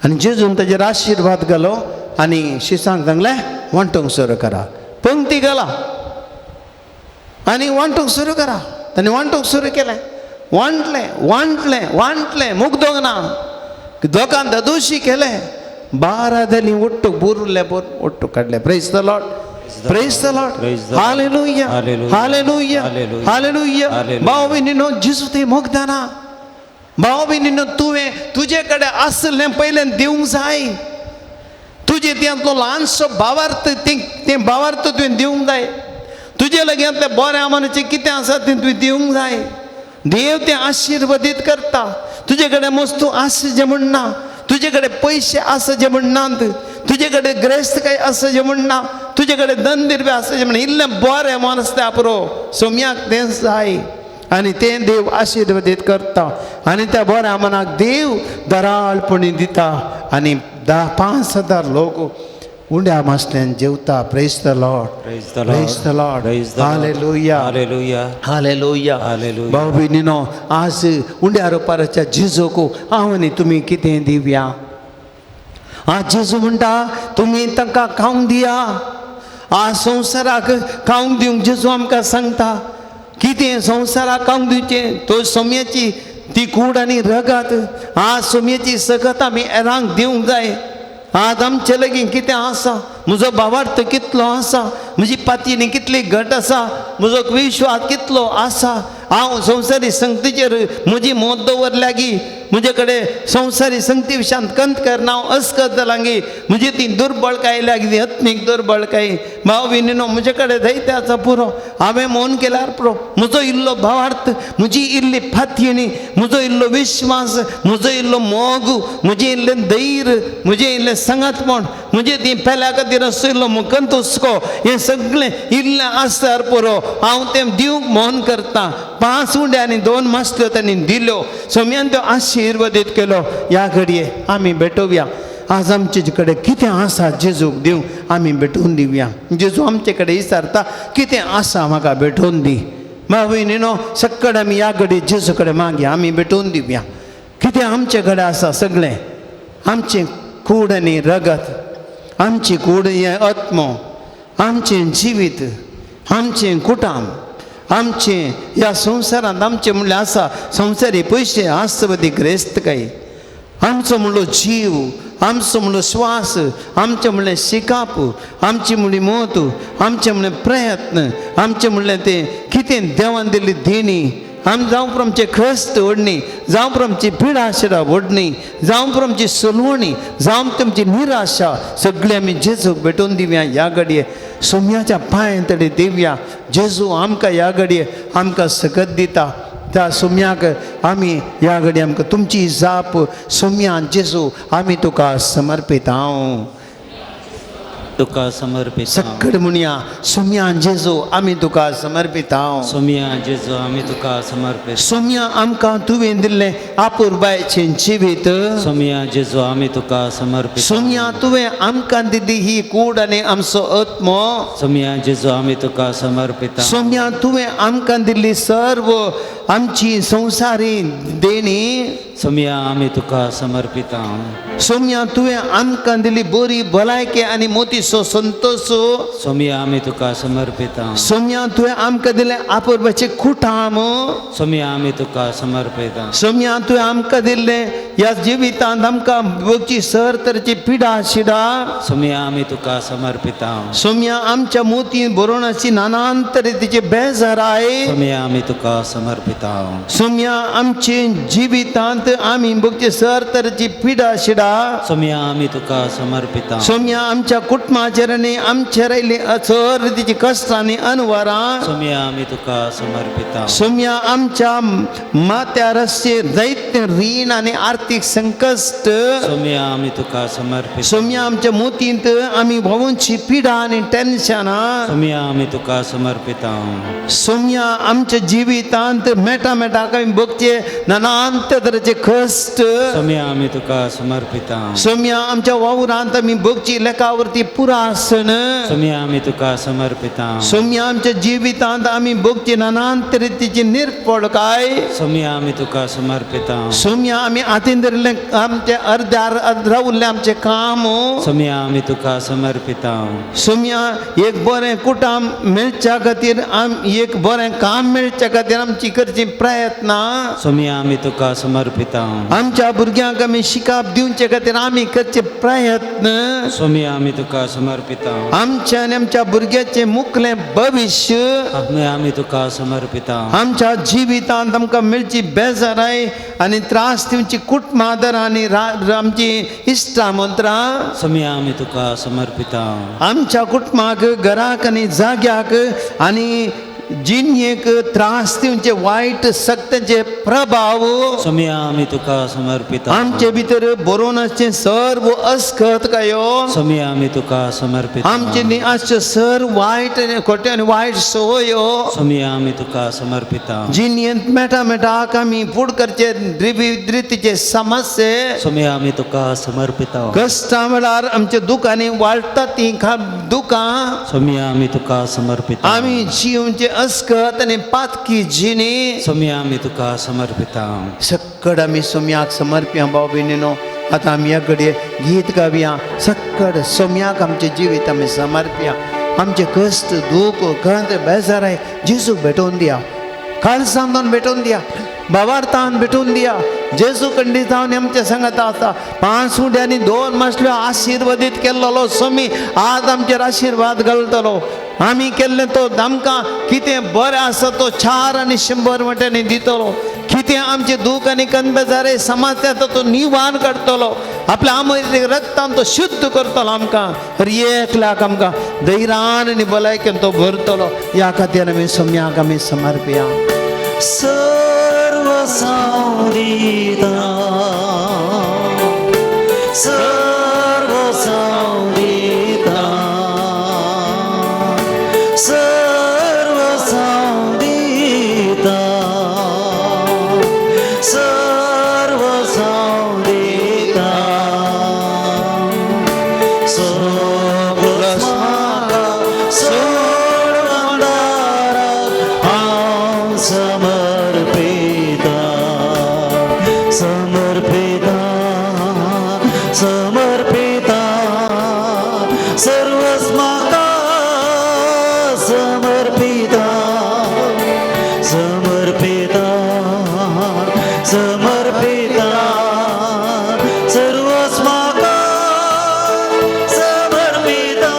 आनी जेजून ताजेर आशिर्वाद घालो आनी शिसांक सांगलें वांटूंक सुरू करा. पंक्ती घाला आनी वांटूंक सुरू करा. ताणें वांटूंक सुरू केलें, वांटलें वांटलें वांटलें, मुगदोंक ना, दोकान ददोशी केलें. 12 जालीं ओट्टूक बुरले ओट्टूक काडलें. Praise the Lord, praise the Lord, hallelujah, hallelujah, hallelujah. भाव भयणीनो, जेजू थंय मोगदाना. भाव भयणीनो, तुवें तुजे कडेन आसलें पयलें दिवंक जाय. तुजे त्यांतलो ल्हानसो भावार्थ तें भावार्थ तुवें दिवंक जाय. तुजे लागीं बऱ्या मनाचें कितें आसा तें तुवें दिवंक जाय. देव तें आशिर्वादीत करता. तुजे कडेन वस्तू आसा जें म्हण ना, तुजे कडेन पयशे आसा जे म्हण नात, तुजे कडेन ग्रेस्तकाय आसा जें म्हण ना, तुजे कडेन धन दिरवे आसा जें म्हण, इल्लें बरें मन आसता पुरो, सोम्याक तें जाय. आनी तें देव आशिर्वादीत करता आनी त्या बऱ्या मनाक देव दराळपणी दिता. आनी 5,000 लोक उंड्या मासल्यान जेवता. Praise the Lord, Praise the Lord. Praise the Lord, Praise the Lord. Hallelujah, hallelujah, hallelujah. Hallelujah. भाव भयणीनो, आज उंड्या रोपाराच्या जेजूक हांव आनी तुमी कितें दिवया? आज जेजू म्हणटा तुमी तांकां खावंक दिया. आज संवसाराक खावंक दिवंक जेजू आमकां सांगता. कितें संवसाराक खावंक दिवचें? तो सोम्याची ती कूड आनी रगत. आज सोम्याची सगत आमी हेरांक दिवंक जाय. आज आमचे लागीं कितें आसा? म्हजो भावार्थ कितलो आसा? म्हजी पातयेनी कितली घट आसा? म्हजो विश्वास कितलो आसा? हांव संवसारी संगतीचेर म्हजी मत दवरल्या गी? म्हजे कडेन संवसारी संगती विशयांत कंत करना, हांव अस्कत जालां गी? म्हजी ती दुर्बळकाय लागली, आत्मीक दुर्बळकाय. भाव भयणीनो, म्हजे कडेन जायते आसा पुरो. हांवें मौन केल्यार पुरो. म्हजो इल्लो भावार्थ, म्हजी इल्ली फातयेणी, म्हजो इल्लो विश्वास, म्हजो इल्लो मोग, म्हजें इल्लें धैर्य, म्हजें इल्लें संगातपण, म्हजें ती पेल्या खातीर आशिल्लो मुकंत हुस्को, हें सगळें इल्लें आसल्यार पुरो. हांव तें दिवंक मौन करता. 5 उंडे आनी 2 मासल्यो तांणी दिल्यो. सोम्यान त्यो आशिर्वादीत केलो. ह्या घडये आमी भेटोवया. आज आमचे कडेन कितें आसा जेजूक दिवंक आमी भेटोवन दिवया. जेजू आमचे कडेन विचारता कितें आसा म्हाका भेटोवन दी. भाव भयणीनो, सक्कड आमी ह्या घडये जेजू कडेन मागया, आमी भेटोवन दिवया. कितें आमचे कडेन आसा सगळें? आमचें कूड आनी रगत, आमची कूड हें आत्मो, आमचें जिवीत, आमचें कुटाम, आमचें ह्या संवसारांत आमचें म्हणल्यार आसा संवसारी पयशे आसवती ग्रेस्तकाय, आमचो म्हणलो जीव, आमचो म्हणलो श्वास, आमचें म्हणलें शिकाप, आमची म्हणली मत, आमचें म्हणलें प्रयत्न, आमचें म्हणलें तें कितें देवान दिल्ली देणी, आम जावं आमचें कश्ट ओडणी, जावं आमची पिडाशिरा ओडणी, जावं आमची सलवणी, जावं तुमची निराशा, सगळें आमी जेजूक भेटोवन दिवया. ह्या घडये सोम्याच्या पांय तडे दिवया. जेजू आमकां ह्या घडये आमकां सकत दिता. त्या सोम्याक आमी ह्या घडये आमकां तुमची जाप सोम्या जेजू आमी तुका समर्पित हांव. तुका समर्पित. सक्कड म्हणया, सोम्या जेजू आमी तुका समर्पित हांव. सोमिया जेजू आमी तुका समर्पित. सोम्या आमकां तुवें दिल्लें आपुरबायचें जिवीत. सोमिया जेजू आमी तुका समर्पित. सोम्या तुवें आमकां दिल्ली ही कूड आनी आमचो आत्मो. सोमिया जेजू आमी तुका समर्पित. सोम्या तुवें आमकां दिल्ली सर्व आमची संवसारी देणी. सोमिया आमी तुका समर्पित. सोम्या तुवें आमकां दिल्ली बरी भलायकी आनी मोतीचो संतोष. सोमिया आमी तुका समर्पित. सोम्या तुवें आमकां दिलें आपुरबाचें कुटाम. सोमिया आमी तुका समर्पित. सोम्या तुवें आमकां दिल्लें ह्या जिवितांत आमकां भोगची सर तरेची पिडा शिडा. सोमिया आमी तुका समर्पित. सोम्या आमच्या मोती बरोवणाची नानान तरेचे बेजाराय. सोमिया आमी तुका समर्पित. सोम्या आमचे जिवितांत आमी भोगचे सर तरेची पिडा शिडा. सोमिया आमी तुका समर्पित. सोम्या आमच्या कुटुंबाचेर आनी आमचेर आयिल्ली सर रितीची कश्टां आनी अनवरां. सोमिया आमी तुका समर्पित. सोम्या आमच्या माथ्यार आसचे जायते रीण आनी आर्थीक संकश्ट. सोमिया आमी तुका समर्पित. सोम्या आमच्या मोतींत आमी भोंवची पिडा आनी टेन्शनां. सोमिया आमी तुका समर्पित. सोम्या आमच्या जिवितांत मेटा मेटाक आमी भोगचे नानांत तरेचे कश्ट. सोमिया आमी तुका समर्पित. सोम्या आमच्या वावरांत आमी भोगची लेखावरती पुराय पुरासन। सोम्या आमी तुका समर्पिता। सोम्या आमच्या जिवितांत आमी भोगची नानांत रितीची निर्पळकाय। सोम्या आमी तुका समर्पिता। सोम्या आमी हातीन धरिल्लें आमचे अर्द्यार रावल्लें आमचें काम। सोम्या आमी तुका समर्पिता। सोम्या एक बरें कुटाम मेळच्या खातीर एक बरें काम मेळच्या खातीर आमची करची प्रयत्न। सोम्या आमी तुका समर्पिता। आमच्या भुरग्यांक आमी शिकाप दिवचे खातीर आमी करचे प्रयत्न। सोम्या आमी तुका समर्पिता। आमच्या आनी आमच्या भुरग्याचें मुखलें भविश्य आमी तुका समर्पिता। आमच्या जिवितांत आमकां मेळची बेजाराय आनी त्रास दिवची कुटुंबादर आनी आमची इश्टा मंत्रां। सोम्या आमी तुका समर्पिता। आमच्या कुटुंबाक घराक आनी जाग्याक आनी जिणेक त्रास दिवचे वायट शक्त्यांचे प्रभाव। सोम्या आमी तुका समर्पिता। आमचे भितर बरोवन आसचें सर्व अस्खत कायो। सोम्या आमी तुका समर्पिता। आमचे आसच्यो सर्व वायट आनी खोट्यो आनी वायट संवयो। सोम्या आमी तुका समर्पिता। जिणेंत मेटा मेटाक आमी फूड करचे रितीचे समस्ये। सोम्या आमी तुका समर्पिता। कश्टां वेळार आमच्या दुकांनी वाडटा तीं दुकां। सोम्या आमी तुका समर्पिता। आमी जिवचे अस्कत आनी पातकी जिणी। सोम्या आमी तुका समर्पिता। सक्कड आमी सोम्याक समर्प्या भाव भयणीनो। आतां आमी ह्या घडये गीत गावया। सक्कड सोम्याक आमचें जिवीत आमी समर्प्या। आमचें कश्ट दूख खंत बेजाराय जेजूक भेटोवन दिया, काळजान भेटोवन दिया, भावार्थान भेटोवन दिया। जेजू कंडी जावन आमच्या संगत आसा। 5 उंडे आनी 2 मासल्यो आशिर्वादीत केल्लो सोमी आज आमचेर आशिर्वाद घालतलो। आमी केल्लें तो आमकां कितें बरें आसा तो 4 आनी 100 वांट्यांनी दितलो। कितें आमचें दूख आनी कनबेजारे समस्या तो निवारण काडटलो। आपल्या आमच्या रक्तान तो शुद्ध करतलो आमकां। हर एक लाख आमकां धैर्यान आनी भलायकेन तो भरतलो। ह्या खातीर आमी सोम्याक आमी समर्पया। सर्व संविधा सर्व संविधा सर्व संविधा सर्व संविधा सोगस्माका सोडवंदारा हांव समर्पिता समर्पिता समर्पिता सर्वस्माका समर्पिता समर्पिता समर्पिता सर्वस्माका समर्पिता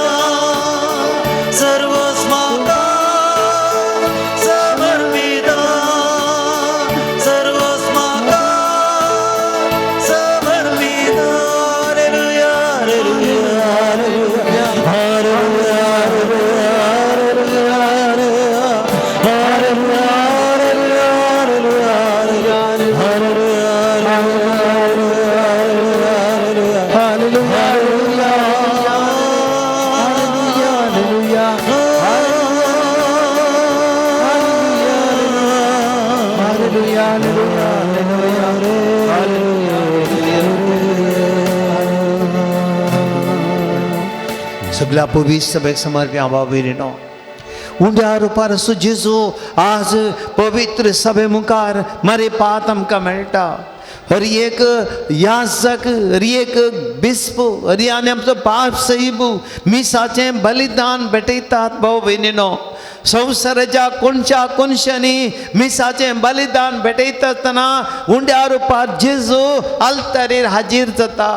सर्वस्माका समर्पिता सर्वस्माका समर्पिता। Hallelujah hallelujah hallelujah hallelujah hallelujah hallelujah hallelujah सगळ्या पवित्र सभेक समर्प्या भाव भयणीनो। उंड्या रुपार असो जेजू आज पवित्र सभे मुखार मारे पात आमकां मेळटा। हर एक याजक, हर एक बिस्प, हर आनी आमचो पाप सैब मिसाचें बलिदान भेटयतात भाव भयणीनो। संवसाराच्या कोणच्या कोनशांनी मिसाचें बलिदान भेटयता आसतना उंड्या रुपार जेजू आल्तारीर हाजीर जाता।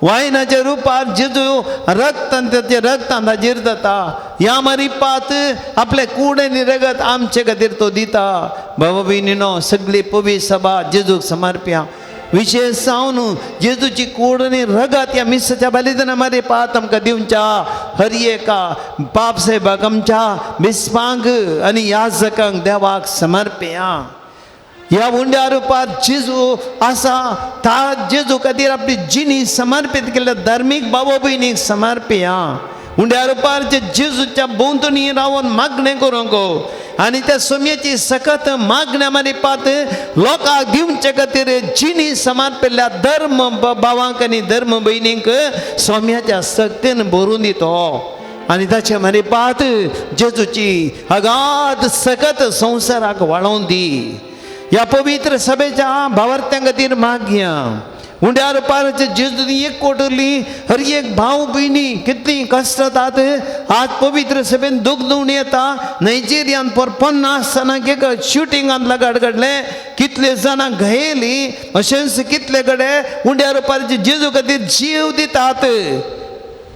वायनाच्या रुपार जेजू रक्तान ताच्या रक्तान हाजीर जाता। ह्या मारी पात आपले कूड आनी रगत आमचे खातीर तो दिता। बाबा भयणीनो सगळी पवित्र सभा जेजूक समर्प्या। विशेष जावन जेजूची कूड आनी रगत ह्या मिसाच्या बलिदाना मारी पात आमकां दिवच्या हर एका पाप साहेबाक आमच्या बिस्पांक आनी याजकांक देवाक समर्प्या। ह्या उंड्या रुपार जेजू आसा ता जेजू खातीर आपली जिणी समर्पीत केल्ल्या धार्मीक बाबा भयणीक समर्पया। उंड्या रुपार जे जेजूच्या भोंवतणी रावन मागणें करूंक आनी त्या सोम्याची सकत मागण्या मारिपात लोकांक दिवचे खातीर जिणी समर्पिल्ल्या धर्म भावांक आनी धर्म भयणींक सोम्याच्या सक्तीन भरून दितो आनी ताचे मारिपात जेजूची अगाध सकत संवसाराक वाळोवन दी. ह्या पवित्र सभेच्या भावार्थ्यां खातीर मागया. उंड्यार पारचे जेजू एक कोटरली हर एक भाव भयणी कितली कश्ट आज पवित्र सभेन दूख दुवणी येता. नायजेरियान पर 50 जाणांक एक शुटिंगान लगाड घडलें, कितले जाणां घायली, अशेंच कितले कडेन उंड्यार पारचे जेजू खातीर जीव दितात,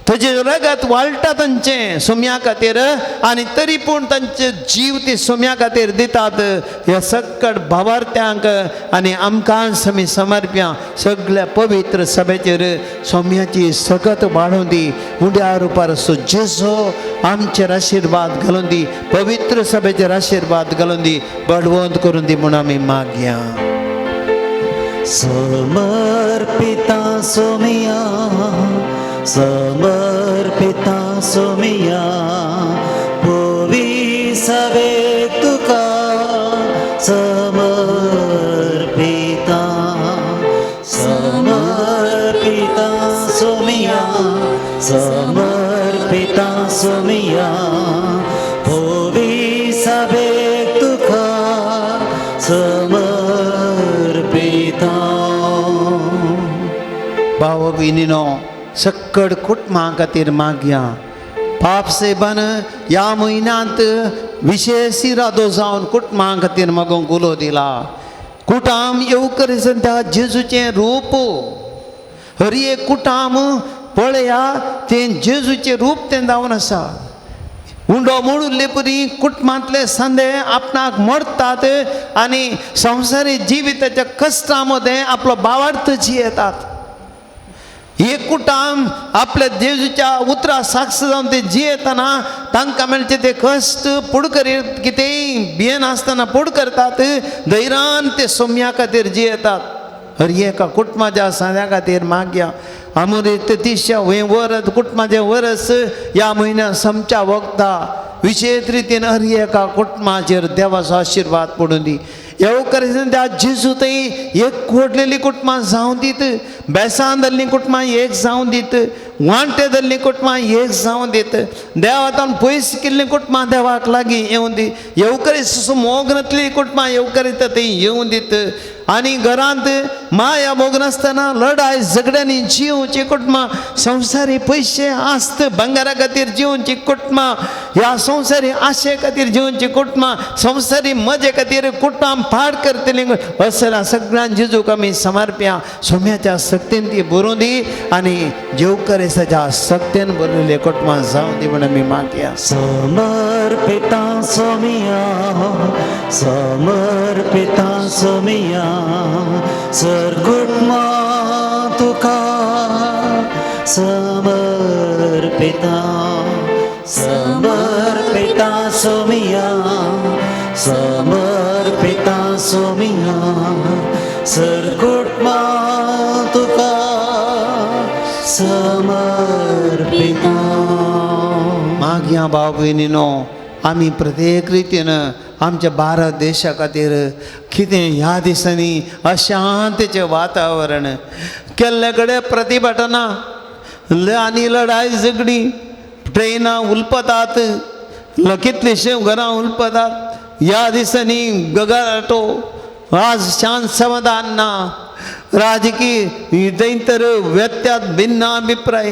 थंयचें रगत वाळटा तांचें सोम्या खातीर आनी तरी पूण तांचे जीव ते सोम्या खातीर दितात. ह्या सकट भावार्थ्यांक आनी आमकां आमी समर्प्या सगळ्या पवित्र सभेचेर सोम्याची सकत वाडोवन दी. उंड्या रुपार सो जेजो आमचेर आशिर्वाद घालून दी, पवित्र सभेचेर आशिर्वाद घालून दी, बळवंत करून दी म्हूण आमी मागया. समर्पिता सोमिया, समर्पिता सोमिया, पोवी सवे तुका समर्पिता, समर्पिता सोमिया, समर्पिता सोमिया, पोवी सवे तुका समर्पिता. भाव भयणीनो सक्कड कुटुंबा खातीर मागया. पाप सायबान ह्या म्हयन्यांत विशेश इरादो जावन कुटुंबा खातीर मागूंक उलो दिला. कुटाम येवकर त्या जेजूचें रूप, हर एक कुटाम पळया तें जेजूचें रूप तें जावन आसा. उंडो मोडुल्ले परी कुटुंबांतले संदे आपणाक मरतात आनी संवसारी जिविताच्या कश्टां मदें आपलो भावार्थ जियेतात. एक कुटाम आपल्या जेजूच्या उतरा साक्ष जावन ते जियेतना तांकां मेळचे ते कश्ट पुड करीत कितेंय भियेनासतना पुड करतात, धैर्यान ते सोम्या खातीर जियेतात. हर एका कुटुंबाच्या सांद्या खातीर मागया. आमोरी तेतिशा हें वरस कुटुंबाचें वरस ह्या म्हयन्या समच्या वखदा विशेश रितीन हर एका कुटुंबाचेर देवाचो आशिर्वाद पडून दी. येवकर त्या जेजू थंय एक कोटलेली कुटुंबां जावं दीत, बेसान धरलीं कुटुंबां एक जावं दीत, वांटे धरलीं कुटुंबां एक जावं दीत, देवातान पयस केल्लीं कुटुंबां देवाक लागीं येवं दी. येवकर मोगनातलीं कुटुंबां येवकर थंय येवं दीत आनी घरांत माया मोग नासतना लडाय झगड्यांनी जिवची कुटुंबां, संवसारी पयशे आस्त भांगरा खातीर जिवची कुटुंबां, ह्या संवसारी आशे खातीर जिवची कुटुंबां, संवसारी मजे खातीर कुटुंबां पाड करतली असल्या सगळ्यां जेजूक आमी समर्प्या. सोम्याच्या सक्तीन ती बरोवन दी आनी जेवकरेसाच्या सक्तीन बरयल्ले कुटुंबां जावं दी म्हूण आमी मागया. समर्पिता सोमिया, समर्पिता सोमिया, सरकुटमा तुका समर्पिता, समर्पिता सोमिया, समर्पिता सोमिया, सरकुटमा तुका समर्पिता. मागया भाव भयणीनो आमी प्रत्येक रितीन आमच्या भारत देशा खातीर कितें ह्या दिसांनी अशांतेचें वातावरण केल्ले कडेन प्रतिभटना आनी लडाय झगडी, ट्रेनां उलपतात, कितलींशीं घरां उलपतात. ह्या दिसांनी गगाटो आज शांत समाधान ना, राजकीय थंय तर व्यत्यात भिन्न अभिप्राय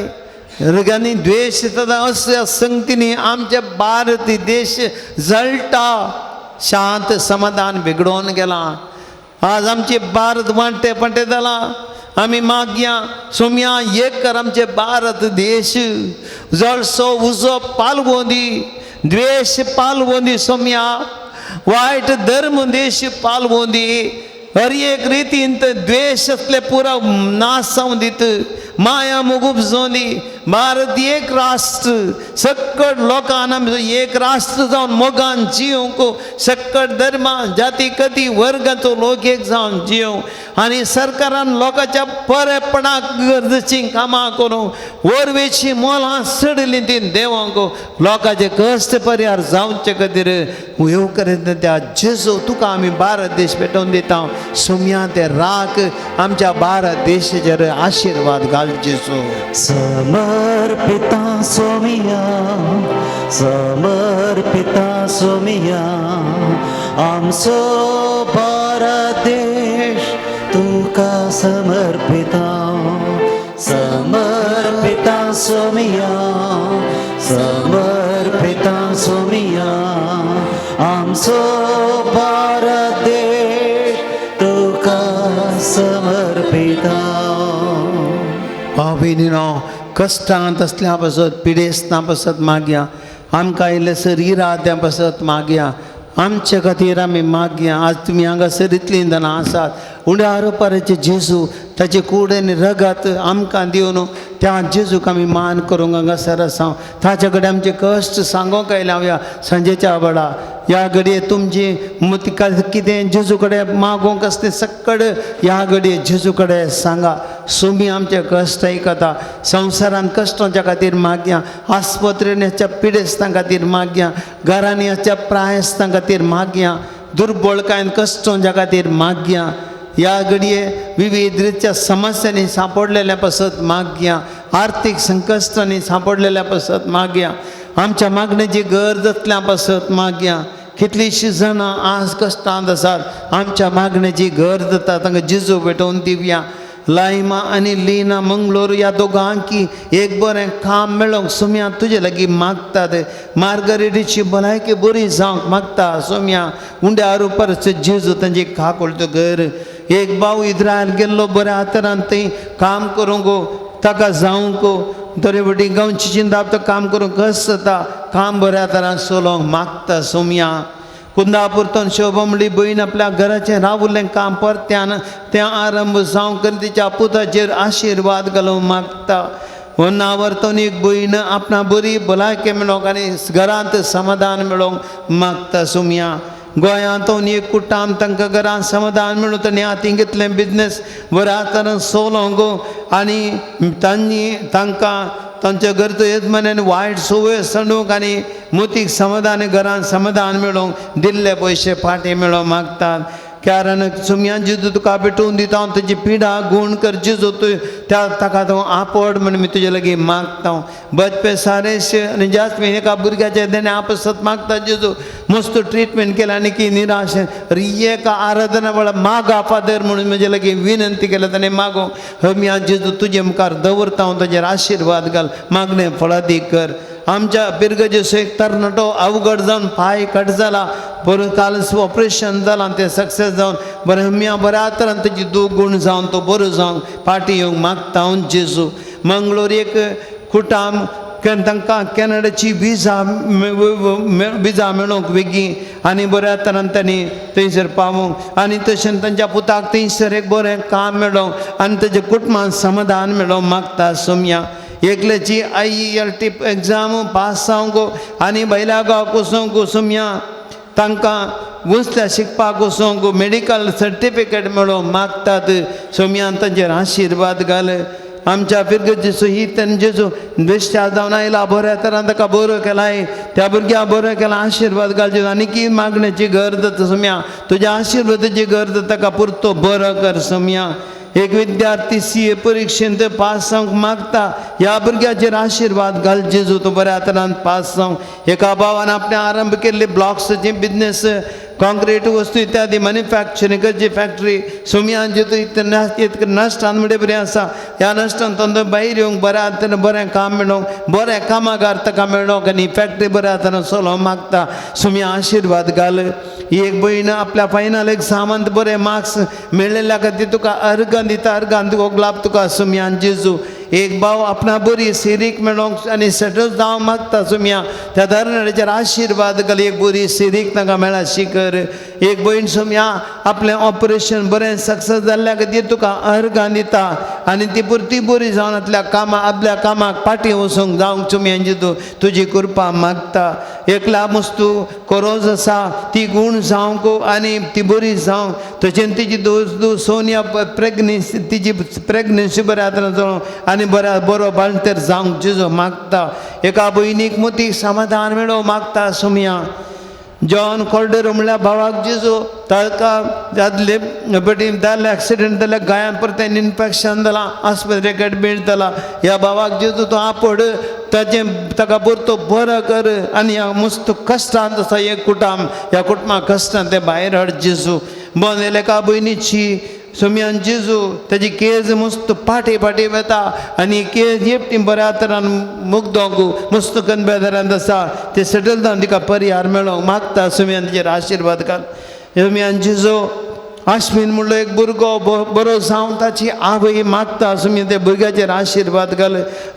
आनी द्वेश सदां असल्या संगतींनी आमचे भारत देश जळटा, शांत समाधान बिगडोवन गेलां. आज आमचे भारत वांटे पांटे जाला. आमी मागया सोम्या एक कर आमचे भारत देश जळसो उजो पालवों दी, द्वेश पालवों दी सोम्या, वायट धर्म देश पालवों दी, हर एक रितीन द्वेश असले पुरा नाश जावं दीत, माया मुगूप जावं दी, भारत एक राष्ट्र, सकट लोकान आमचो एक राष्ट्र जावन मोगान जिवंक, सकट धर्मा जाती कती वर्गाचो लोक एक जावन जिवंक आनी सरकारान लोकांच्या बरेपणाक गरजेचीं कामां करूंक वरवेची मोलां चडलीं ती देवंक लोकांचे कश्ट पर्यार जावचे खातीर येवकर त्या जेजू तुका आमी भारत देश पेटोवन दिता. सोम्या ते राख आमच्या भारत देशाचेर आशिर्वाद घाल जेजू. समर्पिता सोमिया, समर्पिता सोमिया, आमचो भारत देश तुका समर्पिता. समर्पिता सोमिया, समर्पिता सोमिया, आमचो भारत देश तुका समर्पिता. भाव भयणीनो, कश्टांत आसल्या पासत पिडेस्तां पासत मागया, आमकां इल्लें शरिराद्या पासत मागया, आमचे खातीर आमी मागया. आज तुमी हांगासर इतलीं जाणां आसात, उण्या आरोपाराचे जेजू ताचे कूड आनी रगत आमकां दिवन त्या जेजूक आमी मान करूंक हांगासर आसा. ताचे कडेन आमचे कश्ट सांगोंक आयल्या ह्या सांजेच्या वेळा. ह्या घडये तुमची कितें जेजू कडेन मागोवंक आसता सक्कड ह्या घडये जेजू कडेन सांगा. सुमी आमचे कश्ट आयकता. संवसारांत कश्टांच्या खातीर मागया, आस्पत्रेन ह्याच्या पिडेस्तां खातीर मागया, घरांनी ह्याच्या प्रायस्तां खातीर मागया, दुर्बळकायेन कश्टांच्या खातीर मागया. ह्या घडये विविध रितच्या समस्यांनी सांपडलेल्या पासत मागया, आर्थीक संकश्टांनी सांपडलेल्या पासत मागया, आमच्या मागण्याची गरज आसल्या पासत मागया. कितलींशीं जाणां आज कश्टांत आसात, आमच्या मागण्याची गरज जाता, तांकां जेजू भेटोवन दिवया. लायमा आनी लीना मंगलोर ह्या दोगांकी एक बरें काम मेळोंक सोम्या तुजे लागीं मागतात. मार्गरेटीची भलायकी बरी जावंक मागता सोम्या. उंड्या रुपार जेजू तांची काकुळटो कर. एक भाव इज्रायल गेल्लो बऱ्या हातान थंय काम करूंक ताका जावंक बरे वटी गांवची चिंताप तो काम करूंक कस जाता, काम बऱ्या तरान चलोवंक मागता सोम्या. कुंदापूर शोभा म्हणली भयण आपल्या घराचें रावुल्लें काम परत्यान तें आरंभ जावंक आनी तिच्या पुताचेर आशिर्वाद घालूंक मागता. होन्नावरतून एक भयण आपणा बरी भलायकी मेळोवंक आनी घरांत समाधान मेळोवंक मागता सोम्या. गोंयांतून एक कुटाम तांकां घरांत समाधान मेळूं तांणी हातीं घेतलें बिजनेस बऱ्या तरान चलोवंक आनी तांणी तांकां तांच्या घरचो येजमान्यान वायट संवय सांडूंक आनी मोतीक समाधान घरांत समाधान मेळोवंक दिल्ले पयशे फाटीं मेळोवंक मागतात. कारण सुमयान जेजू तुका भेटोवन दिता हांव तुजी पिडा गूण कर जेजू तूं त्या ताका तूं आपड म्हण मी तुजे लागीं मागता. बचपे सारेश आनी जास्मीन एका भुरग्याच्या देणे आपसत मागता जेजू. मस्त ट्रिटमेंट केला आनी की निराश एका आराधना वेळार मागा फादर म्हणून म्हजे लागीं विनंती केल्या ताणें मागो. हम्या जेजू तुजे मुखार दवरता हांव, ताजेर आशिर्वाद घाल, मागणें फळादीक कर. आमच्या पिरगजेचो एक तरणाटो अवघड जावन पांय कट जाला, बरो काल ऑपरेशन जालां तें सक्सेस जावन बरें हम्या बऱ्या तरान तेजी दूख गूण जावन तो बरो जावंक फाटीं येवंक मागता हांव जेजू. मंगळूर एक कुटाम तांकां कॅनडाची विजा विजा मेळोवंक बेगीन आनी बऱ्या तरान तांणी थंयसर पावोवंक आनी तशें तांच्या पुताक थंयसर एक बरें काम मेळोवंक आनी ताच्या कुटुंबान समाधान मेळोवंक मागता सोम्या. एकल्याची IELT exam pass जावंक आनी भायल्या गांवाक वचोंक सोम्या. तांकां वसल्या शिकपाक वचोंक मेडिकल सर्टिफिकेट मेळोवंक मागतात सोम्या. तांचेर आशिर्वाद घाल. आमच्या फिरगजेचो ही तेन्ना जेजू बेश्ट्या जावन आयला बऱ्या तरान ताका बरो केलाय, त्या भुरग्याक बरो केला आशिर्वाद घालचे. आनी की मागण्याची गरज आसा सोम्या, तुज्या आशिर्वादाची गरज ताका पुरतो बरो कर सोम्या. एक विद्यार्थी CA परिक्षेंत पास जावंक मागता, ह्या भुरग्याचेर आशिर्वाद घाल जेजू, तो बऱ्या तरान पास जावंक. एका भावान आपणें आरंभ केल्ली ब्लॉक्साची बिजनेस, कॉन्क्रीट वस्तू इत्यादी मॅन्युफॅक्चरींग करची फॅक्टरी सोम्यान जेतू इतकें नश्टान म्हणजे बरें आसा. ह्या नश्टान तो भायर येवंक बऱ्या तरेन बरें काम मेळोवंक, बरें कामागार ताका मेळोवंक आनी फॅक्टरी बऱ्या तरेन चलोवंक मागता सोम्या आशिर्वाद घाल. एक भयण आपल्या फायनल एग्जामांत बरे मार्क्स मेळिल्ल्या खातीर तुका अर्गां दिता, अर्गान तुका ग्लाब तुका सोम्यान जेजू. एक भाव आपणा बरी सिरीक मेळोवंक आनी सेटल जावंक मागता सोम्या, त्या धरणाचेर आशिर्वाद घाल, एक बरी सिरीक तांकां मेळा शिकर. एक भयण सोम्या आपलें ऑपरेशन बरें सक्सेस जाल्ल्या खातीर तुका अर्गां दिता आनी ती पुरती बरी जावन आपल्या कामाक आपल्या कामाक फाटीं वचूंक जावंक सोम्यान जेजू तुजी कृपा मागता. एकला मस्तू कोरोज आसा ती गूण जावंक आनी ती बरी जावंक तशेंच तिजी दोस्त सोनिया प्रेग्नेन्सी तिजी प्रेग्नेन्सी बऱ्या आदारान जावं आनी बऱ्या बरो बाळंतेर जावंक जेजू मागता. एका भयणीक मोतीक समाधान मेळो मागता सोमया. जॉन कॉर्डेरो म्हणल्यार भावाक जेजू ताका जातले बटी जाल्ले एक्सिडंट जाल्यार गायान परतें इन्फेक्शन जालां आस्पत्रेक एडमीट जाला. ह्या भावाक जेजू तूं आपड ताचें ताका पुरतो बरो कर आनी ह्या मस्त कश्टांत आसा एक कुटाम ह्या कुटुंबाक कश्टान तें भायर हाड जेजू. बंद एका भयणीची सोम्यान जेजू तेजी केज मस्त फाटीं फाटीं वता आनी केज एकटी बऱ्या तरान मुगदोंक मस्त कनबेदारान आसा ते सेटल जावन तिका परिहार मेळोंक मागता सोम्यान तिचेर आशिर्वाद घाल. सोम्यान जेजू आश्विन म्हणलो एक भुरगो बरो जावन ताची आवय मागता सोम्या त्या भुरग्याचेर आशिर्वाद घाल.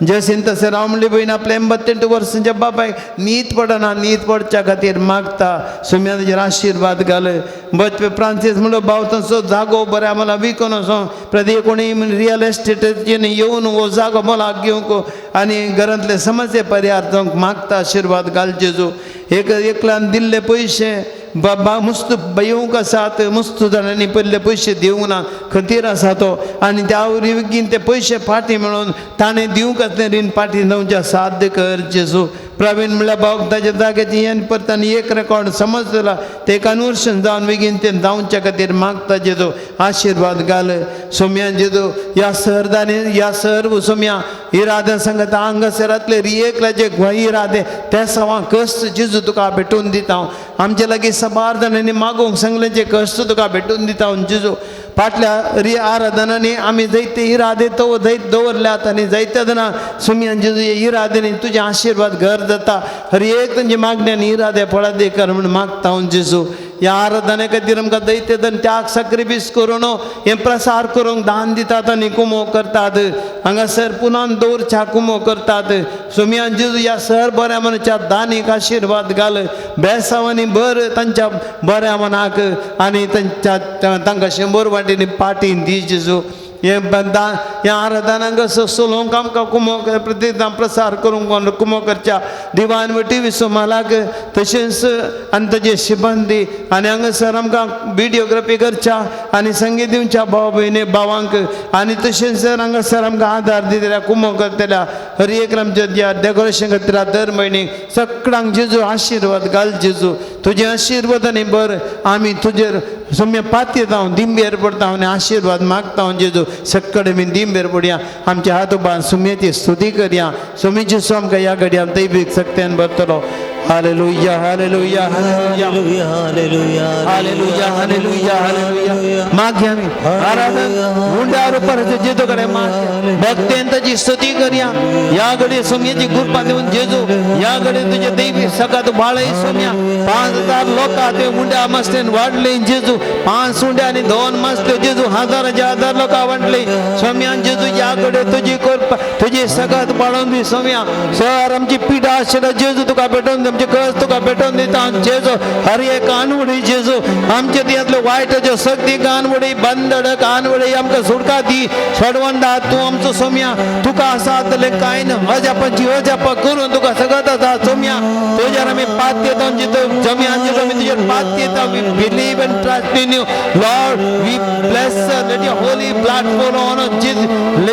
जसीन तशें राव म्हणली भयण आपल्या 88 वर्सांच्या बापायक न्हीद पडना न्हीद पडच्या खातीर मागता सोम्या ताचेर आशिर्वाद घाल. बचपे फ्रांसीस म्हणलो भाव तसो जागो बऱ्या मला विकून वचो प्रति कोणी रियल एस्टेटाचेर येवन हो जागो मला घेवंक आनी घरांतले समस्ये परिहार जावंक मागता आशिर्वाद घाल जेजू. एक एकल्यान दिल्ले पयशे बाबा मस्त येवंक आसात मस्त जाणांनी पयले पयशे दिवंक ना खतीर आसा तो आनी त्या बेगीन ते पयशे फाटीं मेळोवन ताणें दिवंक आसलें रीण फाटीं जावच्या साध्य कर जेजू. प्रवीण म्हणल्यार भावाक ताच्या जाग्याची आनी परत आनी एक रेकॉर्ड समजला ते कन्वर्शन जावन बेगीन तें जावच्या खातीर मागता जेजू आशिर्वाद घाल. सोम्या जेजू ह्या सहरदानी ह्या सर्व सोम्या इरादे सांगता हांगासरांतले रियेकलाचे इरादे ते सवां कश्ट जेजू तुका भेटून दिता हांव. आमचे लागीं साबार जाणांनी मागूंक सांगलें जे कश्ट तुका भेटून दिता हांव जेजू. फाटल्या रि आराधनांनी आमी जायते इरादे तो जैत दवरल्यात आनी जायते जाणां सोम्यान जेजू हे इराद्यांनी तुजे आशिर्वाद घर जाता. हर एक तांची मागणी आनी इरादे फळादे कर म्हूण मागता हांव जेजू. ह्या आराधने खातीर आमकां दैत्य धन त्याग सॅक्रिफीस करून हें प्रसार करूंक दान दितात आनी कुमो करतात. हांगासर पुनान दवरच्या कुमो करतात. सोम्यान जेजू ह्या सर बऱ्या मनाच्या दानीक आशिर्वाद घाल. बेसांवांनी भर तांच्या बऱ्या मनाक आनी तांच्या तांकां 100 वांटींनी पाटीन दी जेजू. हें ह्या आराधनांक सोलोवंक आमकां कुमो प्रतिदां प्रसार करूंक कुमो करच्या दिवान वटी विसोमालाक तशेंच आनी ताजे शिबंदी आनी हांगासर आमकां विडियोग्राफी करच्या आनी संगीत दिवच्या भाव भयणी भावांक आनी तशेंच हांगासर आमकां आदार दितल्या कुमो करतल्या हर एक आमच्या डेकोरेशन करतल्या दर म्हयने सगळ्यांक जेजू आशिर्वाद घाल जेजू. तुजे आशिर्वाद आनी बर आमी तुजेर सोम्या पातयेता हांव दिंबेर पडता आनी आशिर्वाद मागता हांव जेजू. सगळे मी दिंबेर पडया आमच्या हात उबान सुम्याची स्तुती करया. सुमीची सो आमकां ह्या घडयान दैवीक सक्त्यान भरतलो. Hallelujah hallelujah hallelujah hallelujah hallelujah hallelujah. मागया आमी आराधन उंड्यार परत जेजू कडेन मागया भक्तेन ताची स्तुती करया. ह्या घडये सोम्याची कृपा दिवन जेजू ह्या घडये तुजे दैवी सकात बाळय सोम्या. 5000 लोकां ते उंड्या मस्तेन वाडले जेजू. 5 उंड्या आनी 2 मस्त्यो जेजू हजाराचे हजार लोकां वांटले सोम्यान जेजू. ह्या घडये तुजी कृपा तुजी सकात बाळोवन दी सोम्या. सर आमची पिडा आशिल्ल्या जेजू तुका भेटोवन आमचे कस तुका भेटोवन दिता जेजू. हर एक कानवडी जेजू आमचे दियांतल्यो वायटाच्यो शक्ती कानवडी बंदड कानवडी आमकां सुटका दी. सोडवंदा तूं आमचो सोम्या तुका आसा जातलें कांय ना अजापाची अजापा करून तुका सगळत आसा सोम्या. तुजेर आमी पात येता जितो जम्या जेजू आमी तुजेर पात येता. We believe and trust in you Lord. We bless let your holy blood flow on us Jesus.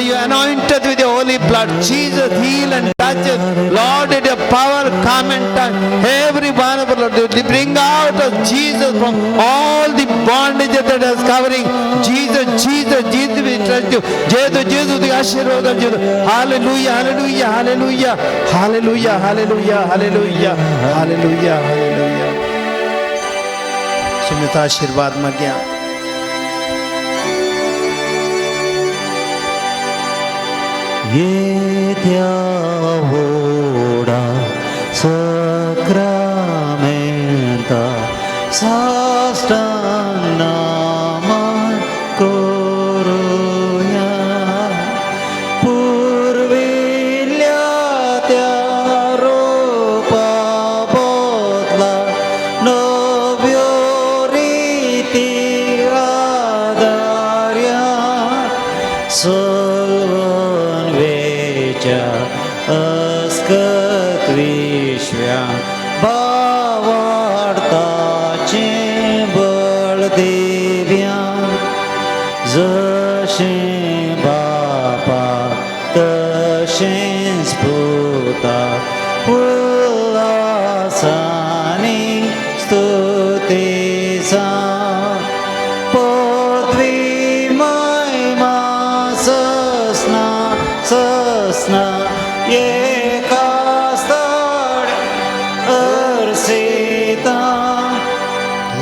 You anointed with your holy blood Jesus. Heal and touch us Lord. Let your power come and touch every one of us Lord. Bring out of Jesus from all the bondage that is covering. Jesus, Jesus, Jesus, we trust you. Jesus, Jesus, the Aashirvaad Jesus. Hallelujah, hallelujah, hallelujah, hallelujah, hallelujah, hallelujah, hallelujah, hallelujah. Sumita आशीर्वाद मागया. येत्या Voda सक्रामेंता साष्टांग नामा करूया. पुर्विल्ल्या त्या रोपा बदला नव्यो पदवी महिमा ससना ससना एका स्थळ अर्सिता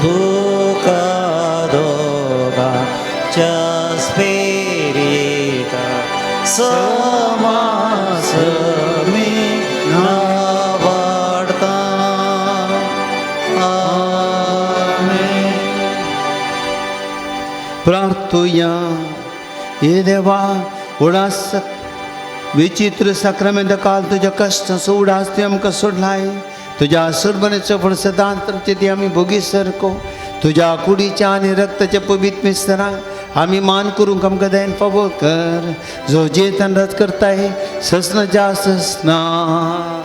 तुका दोगांच्या स्पिरिता समासमी नावाडता. आमेन. प्रार्थुया. हे देवा, उडास विचित्र साक्रामेंत काल तुज्या कश्टाचो उडास तुवें आमकां सोडलाय. तुज्या सुरबनेचो फळ सदांच आमचे ती आमी भोगी सारको तुज्या कुडीच्या आनी रक्ताच्या पवित्र मिस्तरांक आमी मान करूंक आमकां दयेन फावो कर, जो जेतन रथ करताय सस्न जा सस्ना.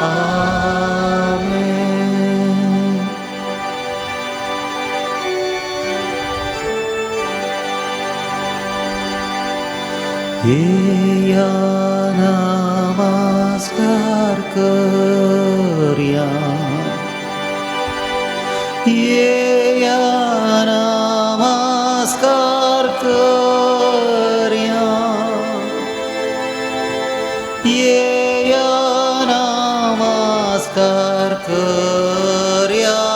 आमेन. येया नमस्कार करया, येया नमस्कार करया, येया नमस्कार करया.